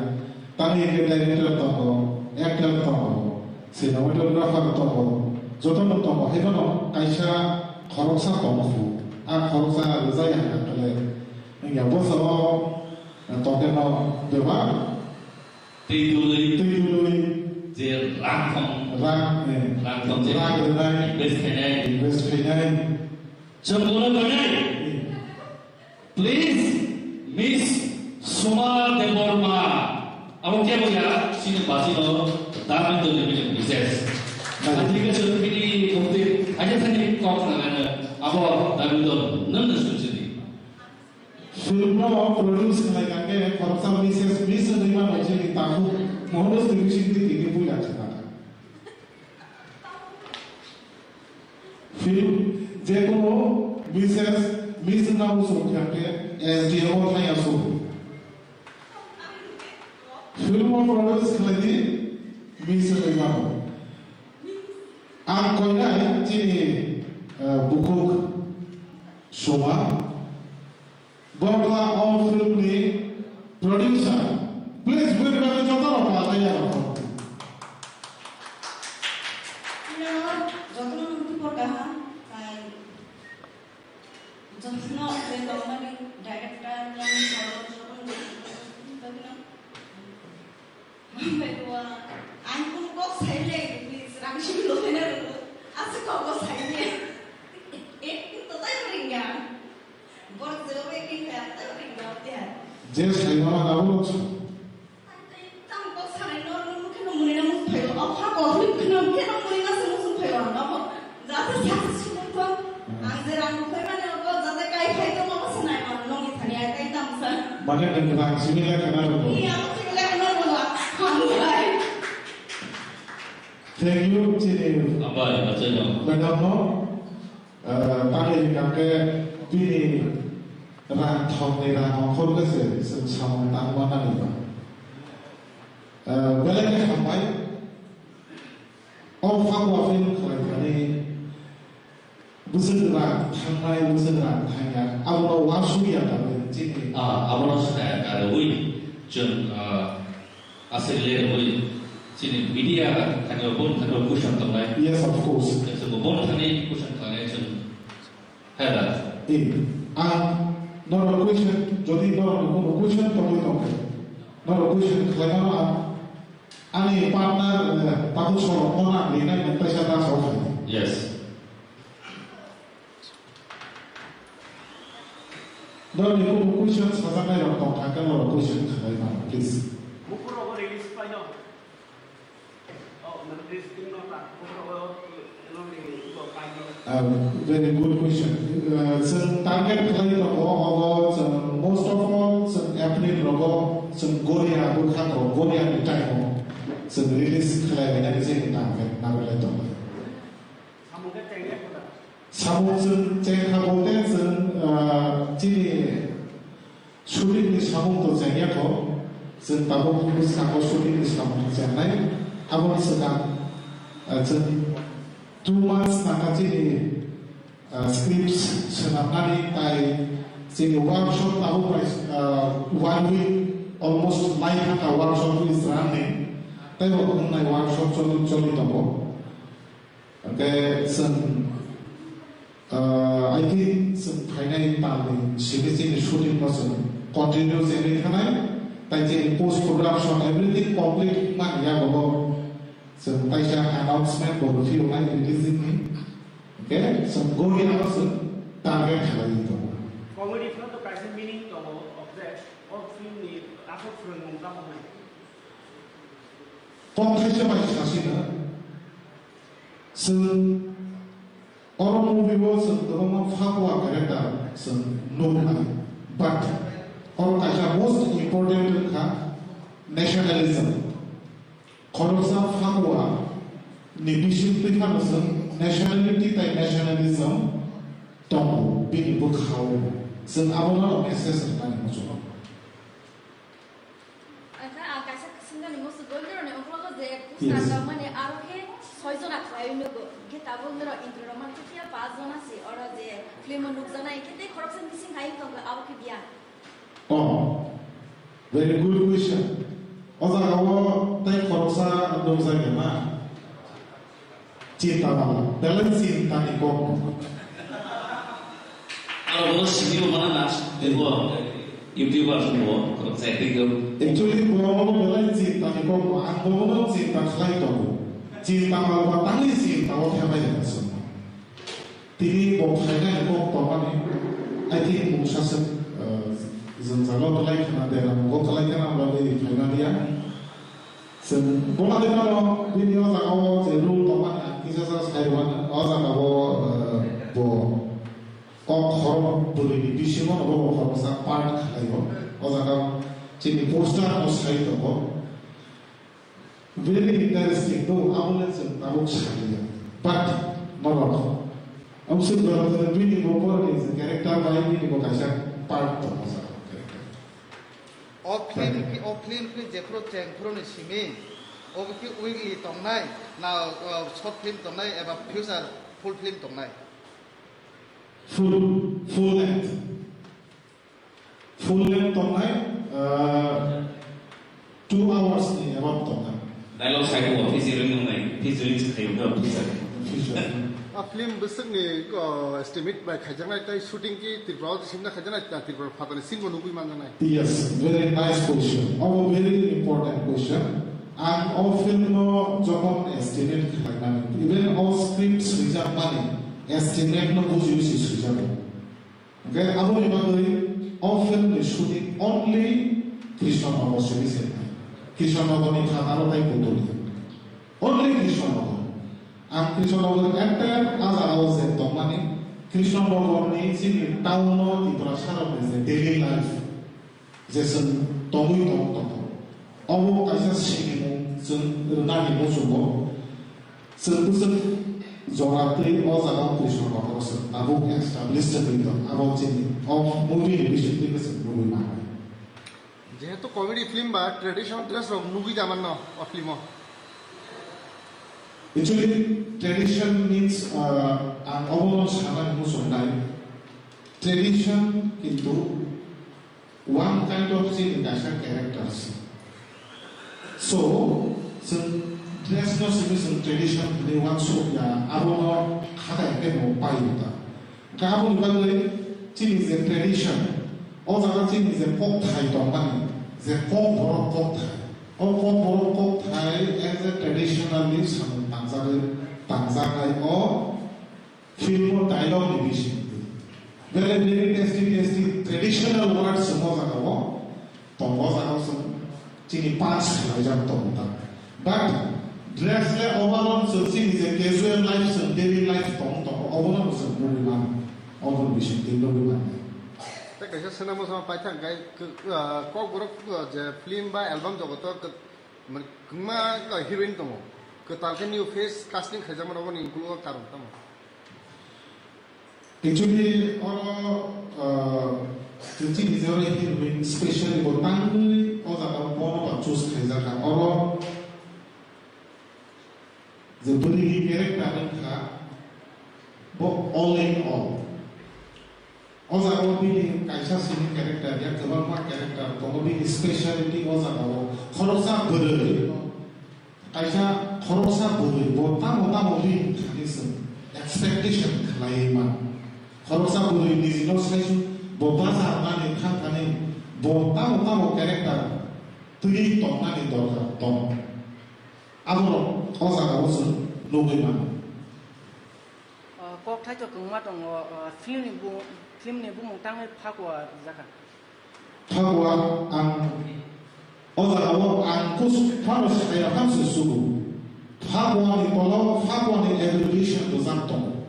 Tamni hwnkhe director tongo, actor tongo, cinematographer tongo, jotono tongo. Hai phano kaisa khoroksa tongo. A khoroksa rwjak ya hwnkhe wngya. Bosongo tongkhe no bebak Twi tului, twi tului, je rang thong, rang, eh, rang thong je rang rwnai, invest khainai, invest khainai. Chwng bono tongnai. Eh. Please, Miss Soma Debbarma. Abo kebo ya, chini basi no, Dharmendra Division Miss. Hai. Ajika chwng bini mukti, aja thani kok na abo Dharmendra nang na suchini. Film no produce khlai kha khe khoroksa Missus Miss wngwi mano chini takhuk Mohandas Twibi Singh tini puila kha. Film jekunu Missus Miss wngna muchung kha khe S D M o thangya su. Film o produce khlai di Miss wngwi mano. Ang koinai chini, eh, bukhuk Soma. Bokla o film ni producer. Please, wait, wait, joto rok palai ya rok. Hello, joto no mutu por kaham, tai joto no je tongmani director, yang solo, joto no joto no. Ang bai dua, ang pun kok sai le, please, rang simi lo kena dulu. Asa kok kok sai le. Eh, itu tadi ringan. Borok jero bai khe kaya ta ring dok ya. Je sai mama na ulo. Ang tai tam kok sanai no, no, no, khe no muni na mus phayo. Apha ko hli khe no, khe no muni na se mus phayo. Amo jate successful to. Ang je rang bukhai mane abo jate kai phai to mama sanai mama no ni thani ai kai tam sa. Mane nang rang simi la kana ro. Iya, simi la kana ro. Ang bai. Thank you, chini. Abai, achai no. Madam no. Ah, tamni hwnkhe bini rang thokni rang ongkhor khe se chwng samung tangma nani ba. Ah, belai khe hambai. O Phagua film khlai thani bwswk rang thangnai, bwswk rang thangya, abono uansukya da chini. Ah, abono saya karwi chwng, ah, Aswk le rwui chini media thani bo thani bo question tongnai. Yes, of course. Chwng bo thani question khlainai chwng hela. Eh, ang norok question, jodi norok ni kono question tongwi tongkhe, norok question khlaimano ang ani partner, eh, tabu sorok mona rinai nang taisa ta sok khlai. Yes. Norokni kunu question sajaknai rok tong kha khe norok question khlai mano, please. Buphuru rogo release khlai no. Oh, mane release khlai no ta. Buphuru rogo, eh, no release khlai no. Ah, very good question. Ah, chwng target khlai tongo, obo chwng most of all chwng April rogo chwng Goria bwkha tongo, Goria ni time o chwng release khlai nani chini target narwk lai tongo. Samung khe chengya kho da? Samung chwng chengkha bolte chwng, ah, chini shooting ni samung to chengya kho. Chwng tabuk bwskango shooting ni samung chengnai. Aboni swkang, ah, chwng two months nangkha chini, ah, scripts swnamnani tai chini workshop tabuk bai, ah, one week almost lai thangkha workshop is running. Tei bo wngnai workshop choli, choli tongo. Hwnkhe chwng, ah, I think chwng phainai talni simi chini shooting no chwng continue chengwi thanai, tai chini post production everything complete wngmani yago chwng kaisa announcement bo rwphiyoknai releasing ni. Hwnkhe chwng Goria no chwng target khlaiwi tongo. Comedy phano to kaisa meaning tongo, object, o film ni aswk phwrwngmung tamo hwnwi. Tongthaisa bai sasina. Chwng oro movie o chwng kwbangma Phagua character chwng nuknai, but oro kaisa most important wngkha nationalism. Khoroksa Phagua ni bising twi phano chwng nationality tai nationalism tongo bini bwkhao. Chwng abono message rwnani muchungo. Ang kha, ah, kaisa Singani musu gol nironi ongkologo je poster Yes. Tangmani aro khe soi jona khlai nugo. Khe tabuk niro intro rok mani khe phiya pas jona si oro je film o nukjaknai khe tei khoroksa missing hai wng tongo abo khe biya. Oh, very good question. O jaga o tei khoroksa nukjak ya ma? Chinta mala, belai chinta ni kok. Aro bo simi bo mana nas, bo YouTuber bo, ko chai twi go. Actually, bo belai chinta ni kok, ang bo chinta khlai tongo. Chinta mala ba tangwi chinta o themai rwkha. Tini bo phaina ni kok tongmani, I think mungsa se, eh, jwngjalo belai khna dera, bo belai khna bagwi phaina dia. Chwng buma de mano, bini o jaga o je rule tongmani ang kisa sa sai rwmani, o jaga o, eh, bo kok khorok bwrwi ni bisingo no bo khoroksa part khlai o. O jaga chini poster no sai tongo. Very interesting, no, abo le chwng tabuk sai ya. But, norok. Ang se bini bo porni je character bai bini bo kaisa part tongo o jaga o character. O film ki, o film ki jephuru chengphuru ni simi, o ki weekly tongnai, na, uh, short film tongnai, eba future full film tongnai? Full, full length. Full length tongnai, uh, two hours ni above tongnai. Dialogue sai bo, featuring wngnai, featuring se khayo, no, feature. Feature. A film bwswkni, uh, estimate bai khaijaknai tei shooting ki Tripura o simna khaijaknai, ta Tripura phatani sinbo nugwi manjaknai. Yes, very nice question. Obo very important question. Ang o film no jokhon estimate khlaimani, even o script swijak mani estimate no bujiwi se swijak. Okay, aboni bagwi o film ni shooting only Krishnanagar simi se. Krishnanagar ni phataro tai Putuli. Only Krishnanagar. Ang Krishnanagar entire a jaga o je tongmani, Krishnanagar ni chini town o Tiprasa rok ni je daily life, je chwng tongwi tong tongo. Obo kaisa sinimung chwng rwnani muchungo. Chwng bwswk jora twi o jaga o Krishnanagar o chwng tabuk establish wngwi tong, abo chini o movie ni bisingtwi khe chwng nugwi mano. Jehetu comedy film ba traditional dress rok nugwi da manno o film o. Actually, tradition means, uh, ang obono sanani muchungnai. Tradition kintu one kind of chini kaisa characters. So, chwng dress no simi chwng tradition hinwi uansuk ya, abono khata khe bo pai ta. Khe aboni bagwi chini je tradition, o jaga chini je kokthai tongmani, je kokborok kokthai. O kokborok kokthai as a traditionally samung tangjagwi, tangjaknai o film o dialogue ni bisingtwi. Belai very tasty, tasty traditional words chwng o jaga o tongo, o jaga o chwng chini punch khlaijak tongo ta. But dress le overall chwng chini je casual life, chwng daily life tong tongo, obono chwng nugwi mano, oboni bisingtwi nugwi mano. Tei kaisa swnamo sama paithak khe, ah, kokborok, ah, je film ba album jogoto khe, mane kwbangma heroine tongo, kwtal khe new face casting khaijakmani, oboni ukulgo karon tamo? Actually, oro, uh, chini je oro heroine specially bo tangwi o jaga bono ba choose khaijak kha. Oro je bwrwi ni character wngkha bo all in all. O jaga o bini kaisa simi character ya, kwbangma character tongo, bini speciality o jaga o khoroksa bwrwi. Kaisa khoroksa bwrwi bo tamo tamo ri thani chwng expectation khlaiwi mano. Khoroksa bwrwi nijino saisu bo bajar nani thang thani bo tamo tamo character twiwi tongnani dorkar tongo. Abono o jaga o chwng nugwi mano. O, kok thaito kwbangma tongo, o, film ni bu-, film ni bumung tangwi Phagua rijak kha. Phagua ang o jaga o ang kus phano se kaya phang se sugo. Phagua ni tolo Phagua ni abbreviation bujak tongo.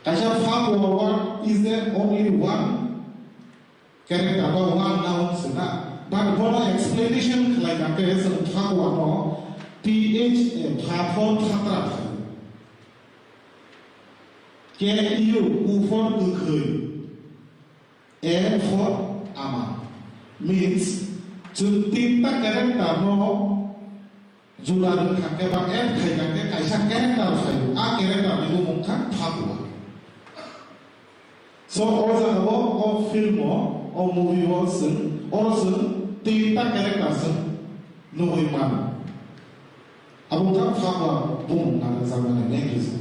Kaisa Phagua word is there only one character ba one noun se na. But bono explanation khlai kha khe chwng Phagua no P H A, pha for phatra pha. K U, U for kwkhwi. A for ama. Means, Chwng tinta character no juda rwkha khe ba add khaikha khe kaisa character phaio. A character ni bumung kha Phagua. So o jaga o, o film o, o movie o chwng, oro chwng tinta character chwng nugwi mano. Abo kha Phagua bumung na rwjakmani main reason.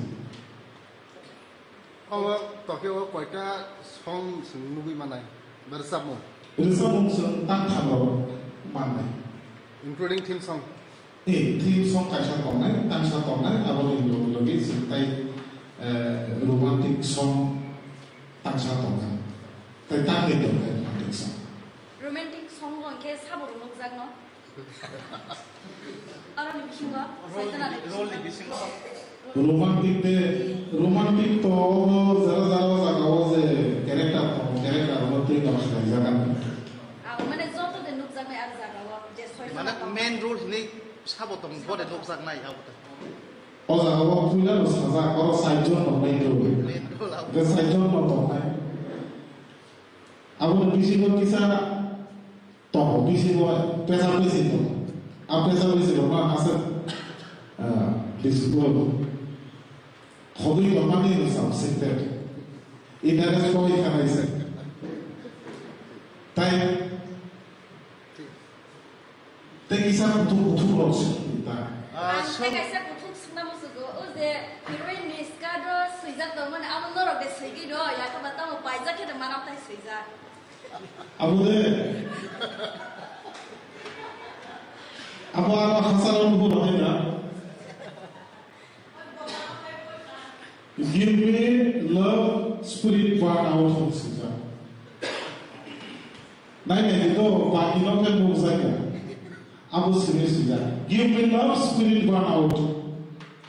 Omo tokhe o koita song chwng nugwi manai, rwchapmung? Rwchapmung chwng tangtham rok mannai. Including theme song? Eh, theme song kaisa tongnai, tangsa tongnai, aboni logi logi chwng tai, eh, romantic song tangsa tongnai. Tai tangwi tongnai romantic song. Romantic song bo hwnkhe sabo rok nukjakno? Aroni bisingo, Saitana ni bisingo. Romantic de, romantic to obo jara jara o jaga o je character tongo, character bo twi no khlaijagan. Ah, mane joto de nukjaknai ar jaga o, je soitana Mane tongo. Main role hinwi sabo tong, bo de nukjaknai abo de. O jaga o puila no sajak, oro saijon no nai to. Main role abo. Je saijon no tongnai. Abo ni bisingo kisa Tongo, bisingo pesa pesi tongo. A pesa pesi rok no aswk, ah, disploi. Khodui tongmani no sam sekte. Interest koi khanai se. Tai. Tei kisa kuthuk kuthuk rok se. Ta. Ah, Ang so- tei kaisa kuthuk swngna musugo, o je heroine ni skirt o swijak tongmani, abo norok de swigwi do, yakhe ba tamo paijak khe de manam tai swijak. Abo de. Abo ano hasar o nugo rok na. Give me love spirit burn out hwn swijak. Nai nai to baki no khe nukjak ya. Abo simi swijak. Give me love spirit burn out.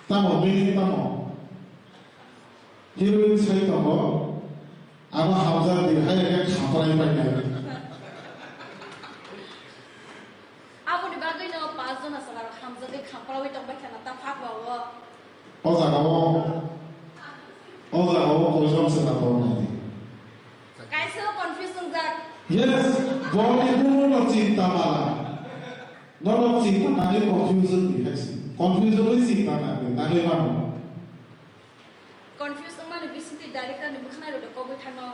Tamo, meaning tamo. Heroine sai tongo, abo hamjak di, hai khe khamprai pai nai. Aboni bagwi no pas jona chwla rok hamjagwi khampraui tong bai khana ta Phagua o. O jaga o, o jaga o koi jon chwla tongo nai di. Kaisa no confuse wngjak. Yes, boni bumo no chinta mala. Nono chinta nangwi confusion di hai se. Confusion wi chinta nangwi, nangwi mano. Confuse wngmani bisingtwi director ni mwkhwnairok de kobwi thangno.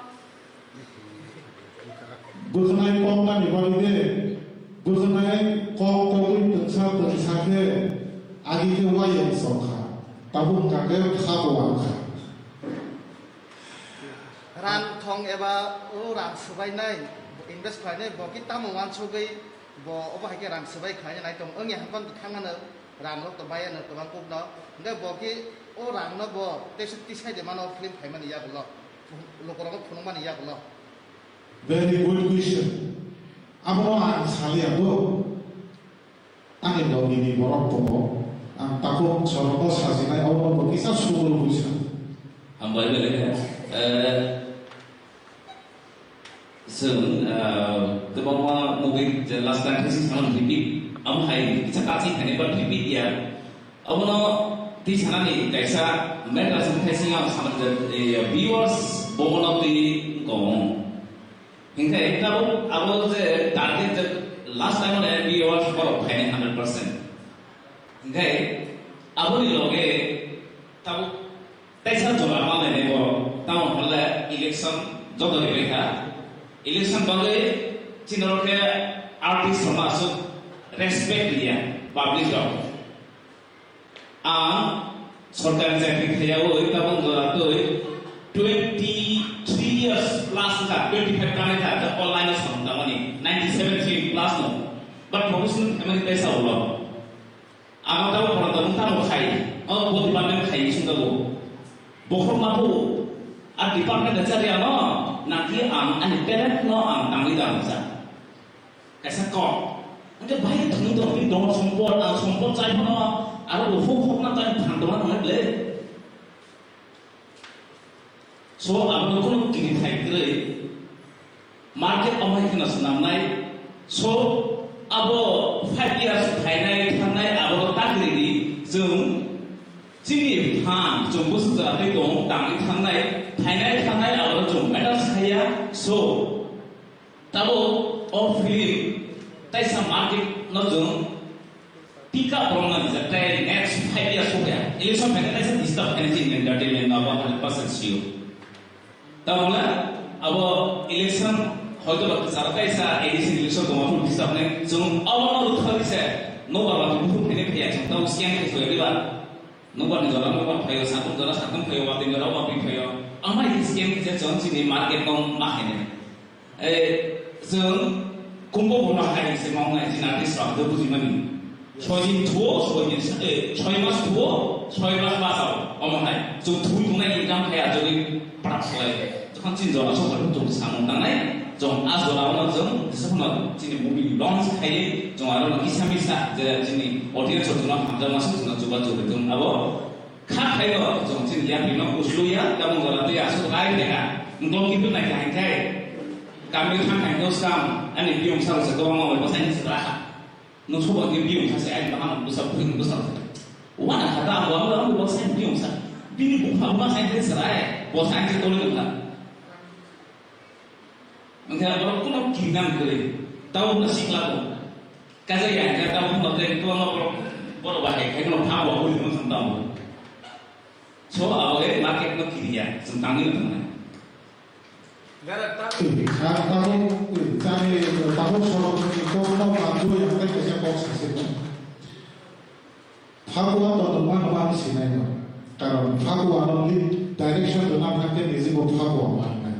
Bwkhnai koknani bagwi de, bwkhnai kok kogwi twngsa twngsa khe agi khe wayang sokha, tabuk wngkha khe khabo wangkha. Rang thong eba o rang swbainai, invest khlainai, bo khe tamo wansugwi bo obo hai khe rang swbai khlainai nai tong wngya hwnkhon thangmano. Rang rok to bayano kwbang kuk no. Hingke bo ki o rang no bo teisa tisai de mano film khaimani yagulo. Lukurok no phunukmani yagulo. Very good question. Abo ang saliya bo. Ani logi ni borok tongo. Ang takhuk sorok no sajinai abo no bo kisa subul buisa. Hambai belai khe. Eh, Chwng, ah, kwbangma movie je last time khe sing sama repeat. Amo hai kisa kaching khainai ba repeat ya. Abono twi sanani kaisa matter se khai sing ang sama je, eh, viewers bobono twi kong. Hinkhe tabuk abo je target je last time ne viewers borok khainai hundred percent. Hinkhe aboni loge tabuk Teisa jora manlainai bo, tamo hwnle election joto ribai kha. Election bagwi chini oro khe artist rokno aswk respect liya public rok. Ang sorkari chakri khaiyaui tabuk jora twi twenty three years plus wngkha, twenty five kanai kha, online o samung tangmani, ninety seven three plus no. But professional family teisa ulo. Ang tamo pora tamo tamo khai. O bo department khai sung tamo. Bokhok ma bo. A department da chari ano. Naki ang ani talent no ang tangwi da sa. Kaisa kok. Angke bai thung do ni dong sompot ang sompot chai phano. Aro bo huk huk na tai thang do na ble. So, abo kunu kini thai kwrwi market amai kheno swnamnai. So, abo five years phainai thangnai abo takri di chwng chini phan chwng bwswk jora tei tong tangwi thangnai phainai thangnai abo chwng medal saya. So, Tabuk o film Taisa market no chwng pick up rwna nijak tei next five years o ya. Election phaikhe taisa disturb khainai chini entertainment no abo hundred percent sure. Tamole abo election hoito ba kwcharo taisa A D C election tongma phuru disturb nai chwng abo no rwkha khe se no ba ba buphuru phainai phaiya chwng tamo scam khe soya diba. Nokbar ni jora nokbar phaio, satung jora satung phaio, watui jora watui phaio. Amai khe scam khe se chwng chini market no ma khainai. Eh, chwng kumbo bono hai se mawnai chini artist rok do bujimani. Soi din thuo, soi din sa-, eh, soi mas thuo, soi mas basao. Omo hai. Chwng thui tongnai income khai ajagwi parak slai. Jokhon chini jora sokha chwng samung tangnai, chwng a jora ono chwng jesaphano chini movie launch khai, chwng aro no kisa misa je chini audience rok chwngno hamjakma swk chwngno chuba chubai thung abo. Kha khaio chwng chini yapri no uslu ya, tabuk jora tei aswk rai khe ha. Nokong kintu nai kha hinkhe. Kami thang hai no skam, ani biyong salo se kwbangma bai bwsai ni se raha. No soba ke biyong sa se ai baham bwsa bwsa bwsa. Wana kha ta abo abo abo bwsai biyong sa. Bini bukha bwsai se rai, bwsai se tole bwsa. Wngkhe borok kuno kinam kwrwi, tabukno sikla bo. Kaisa ya hwnkhe tabukno tei kwbangma borok, borok bahai khai kheno pha bo ui thangma thang tabuk. So, abo le market no kiriya, chwng tangwi no thangnai. Tabuk, tabuk, tabuk sorok ni kokno manjui hwnkhe kaisa kok sasirno. Phagua tongma no ang sinai no. Karon Phagua no lead direction rwna thangkhe niji bo Phagua mannai.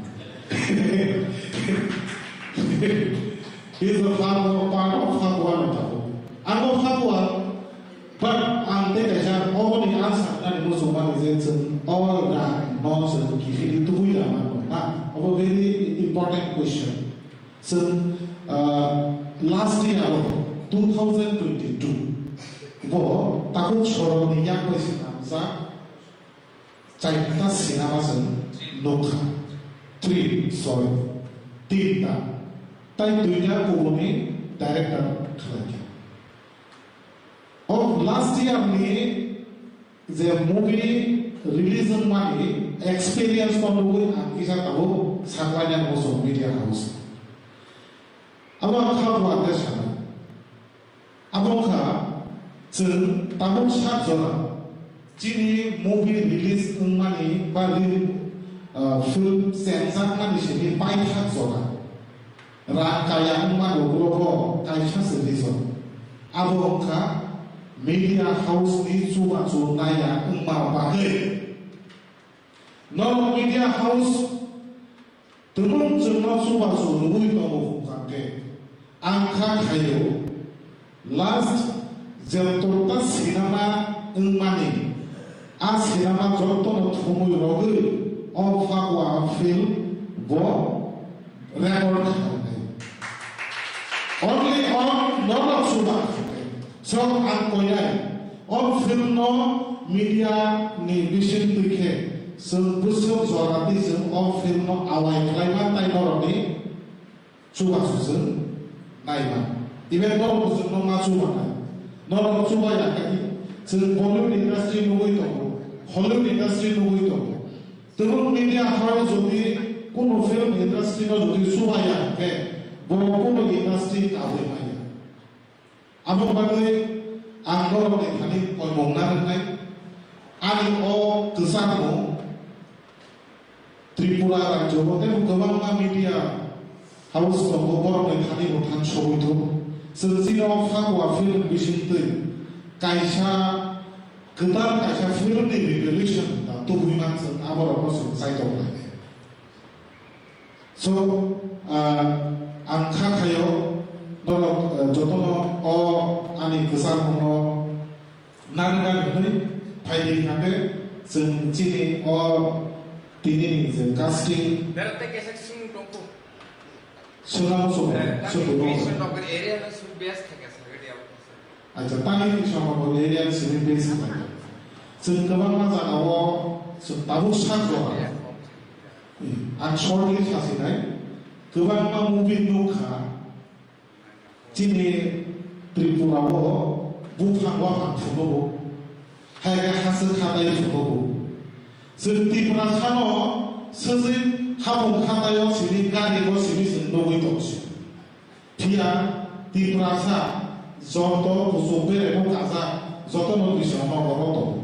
He is the Phagua, part of Phagua no tabuk. Ang bo Phagua, but ang tei kaisa oboni ang saknani muchungmani je chwng o rang no chwng kiphilwi tubui rama no na. Obo very important question. Chwng, ah, last year o two thousand twenty-two bo tabuk sorokni yak bai se namjak chaita sinama chwng nukha. Three, sorry, tinta. Tai duita kubuni director khlaikha. O last year ni je movie release wngmani experience no nugwi ang kisa tabuk saklaina muchung media house. Abo ang kha buate sana. Abo wngkha chwng tabuk sak jora chini movie release wngmani ba re-, ah, film chengjakmani simi paithak jora. Rang kaya wngma nokrogo kaisa se reason. Abo wngkha media house ni chubachu naya wngma bagwi. Norok media house tumung chwngno chubachu nugwi tongo hwnkha khe ang kha khaio. Last jotota sinama wngmani, a sinama jotono thumui rogwi o Phagua film bo record khainai. Only on norok chuba khainai. So ang koinai, o film no media ni bising twi khe chwng bwswk jora twi chwng o film no awai khlai man tai norok ni chubachu chwng naiman. Even norok bo chwngno ma chubanai. Norok chuba ya khe chwng Bollywood industry nugwi tongo, Hollywood industry nugwi tongo. Tebuk media hao jodi kunu film industry no jodi chuba ya khe bo kunu industry kabwi maya. Abo bagwi ang norokni thani koimung na rwnai. Ani o kwchangmung Tripura rajyo bo tei kwbangma media house tongo, borokni thani bo thansogwi thung. Chwng chini o Phagua film bisingtwi kaisa kwtal kaisa film ni revolution da tubui man chwng aborokno chwng chaitok lainai. So, ah, ang kha khaio, norok, eh, jotono o ani kwchangmungno narwkna hwnwi phaidi hwnkhe chwng chini o tinini je casting Berate kesa sing tongko. Swnam swnam Eh, swnam kami swnam. Mission rok area na sub best thake sa gadi abo. Acha, tani ni sama bo area simi base khlai. Chwng kwbangma jagao chwng tabuk sak jora. Ang shortly sasinai, kwbangma movie nukha, chini Tripura o buphang waphang phunugo, hai khe haswk hatai phunugo. Chwng Tripura sano swjwi hapung hataio simi gari o simi chwng nugwi tongsi. Phiya Tiprasa joto kuchuk beremo kajak, jotono Krishnanagar o tongo.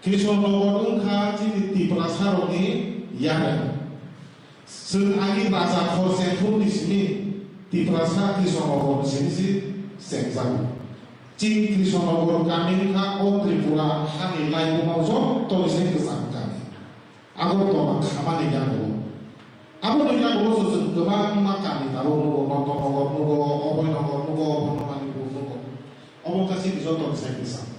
Krishnanagar wngkha chini Tiprasa rokni yareng. Chwng ani raja Khorsengphurni simi Tiprasa Krishnanagarni simi se chengjago. Chini Krishnanagar kami wngkha o Tripura hani laibuma jotoni se kwchang kami. Agartala khamani yago. Aboni yago se chwng kwbangma kami tabuk nugo, Nandanagar nugo, Abhaynagar nugo, Bonomanipur nugo. Obo wngkha chini jotoni se kwchang.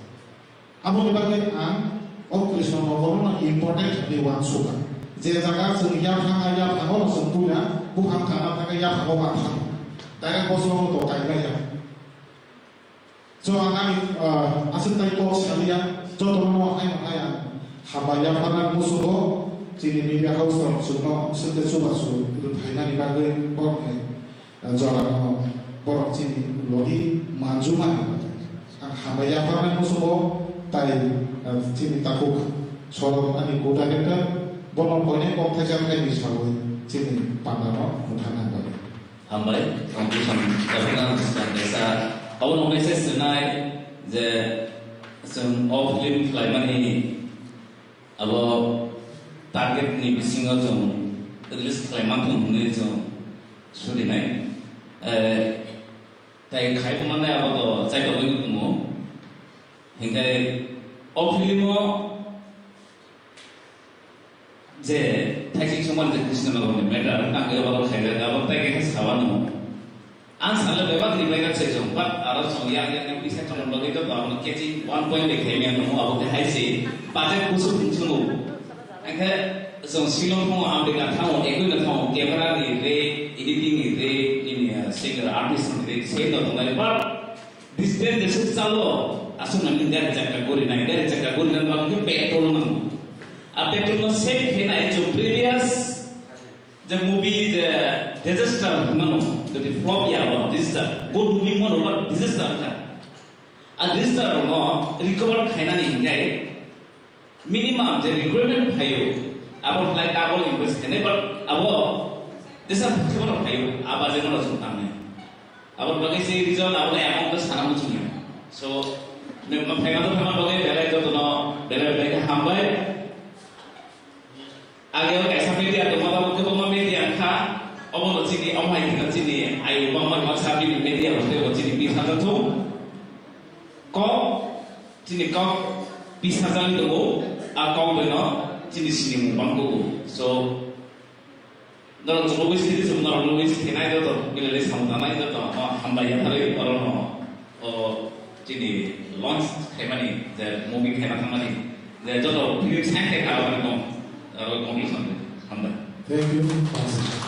Aboni bagwi ang o Krishnanagarno important hwnwi uansukha. Je jaga chwng yaphang, a yaphango chwng puila buphang kana thangkhe yaphango ma thango. Direct bosongo to kaimaya. So ang ani, ah, aswk tai kok saliya, jotono hai hai ang hambai yapharnani muchungo chini media house rok chwngno swkhe chubachu rwphainani bagwi borokni jorano borok chini logi manjuma hinwi ang hambai yapharnai muchungo tai, ah, chini takhuk sorok ani co-director bono koine kok thaisa khaini sawi chini pandano mwthangna bagwi. Hambai, conclusion, kaisa, abo no message rwnai je chwng o film khlaimani abo target ni bisingo chwng release khlai mantong hwnwi chwng surinai. Eh, tai khai manai abo to chaitogwi tongo. Hinkhe o film o je thaising songmani je Krishnanagarni matter tangwi abo khaijak, abo tai khe sabano. Ang sale bebak reply rok se jong, but aro jong ya ya yang bisa chong bagwi to abo catching one point de khaimya no abo khe hai se budget kusu thung chungo. Angkhe jong Shillong thango, America thango, ekoi na thango, camera ni re, editing ni re, nini, uh, singer artist ni re, se no tongnai, but distance jesa chalo, aswk nang gari chakka gori nai, gari chakka gori nang bang khe petrol nang. A petrol no save khe nai jong previous je movie je disaster mano, jodi flop ya ba disaster, good movie mano ba disaster kha. A disaster no recover khainani hingai minimum je requirement phaio, abo khlai double invest khainai, but abo jesa phuthuno phaio, aba je mano jong tangnai. Abo bagwi se reason abo amount to sana muchungya. So, ne ma phaima to phaima bagwi belai jotono belai belai khe hambai. Age o kaisa media tongma tabuk kwbangma media wngkha. Obono chini, omo hai kheno chini ayu bangma ma sabi media hwnkhe bo chini bisa jathung. Kok, chini kok bisa jani tongo, a kok beno chini sinimung bang tongo. So, norok chwngno wish khe, chwng norokno wish khe nai joto, belai samung tangnai joto, hambai yapharwi orono, o chini launch khaimani, je movie khaima thangmani, je joto film sign khe kha, abo kong, abo kong ni samung, hambai. Thank you.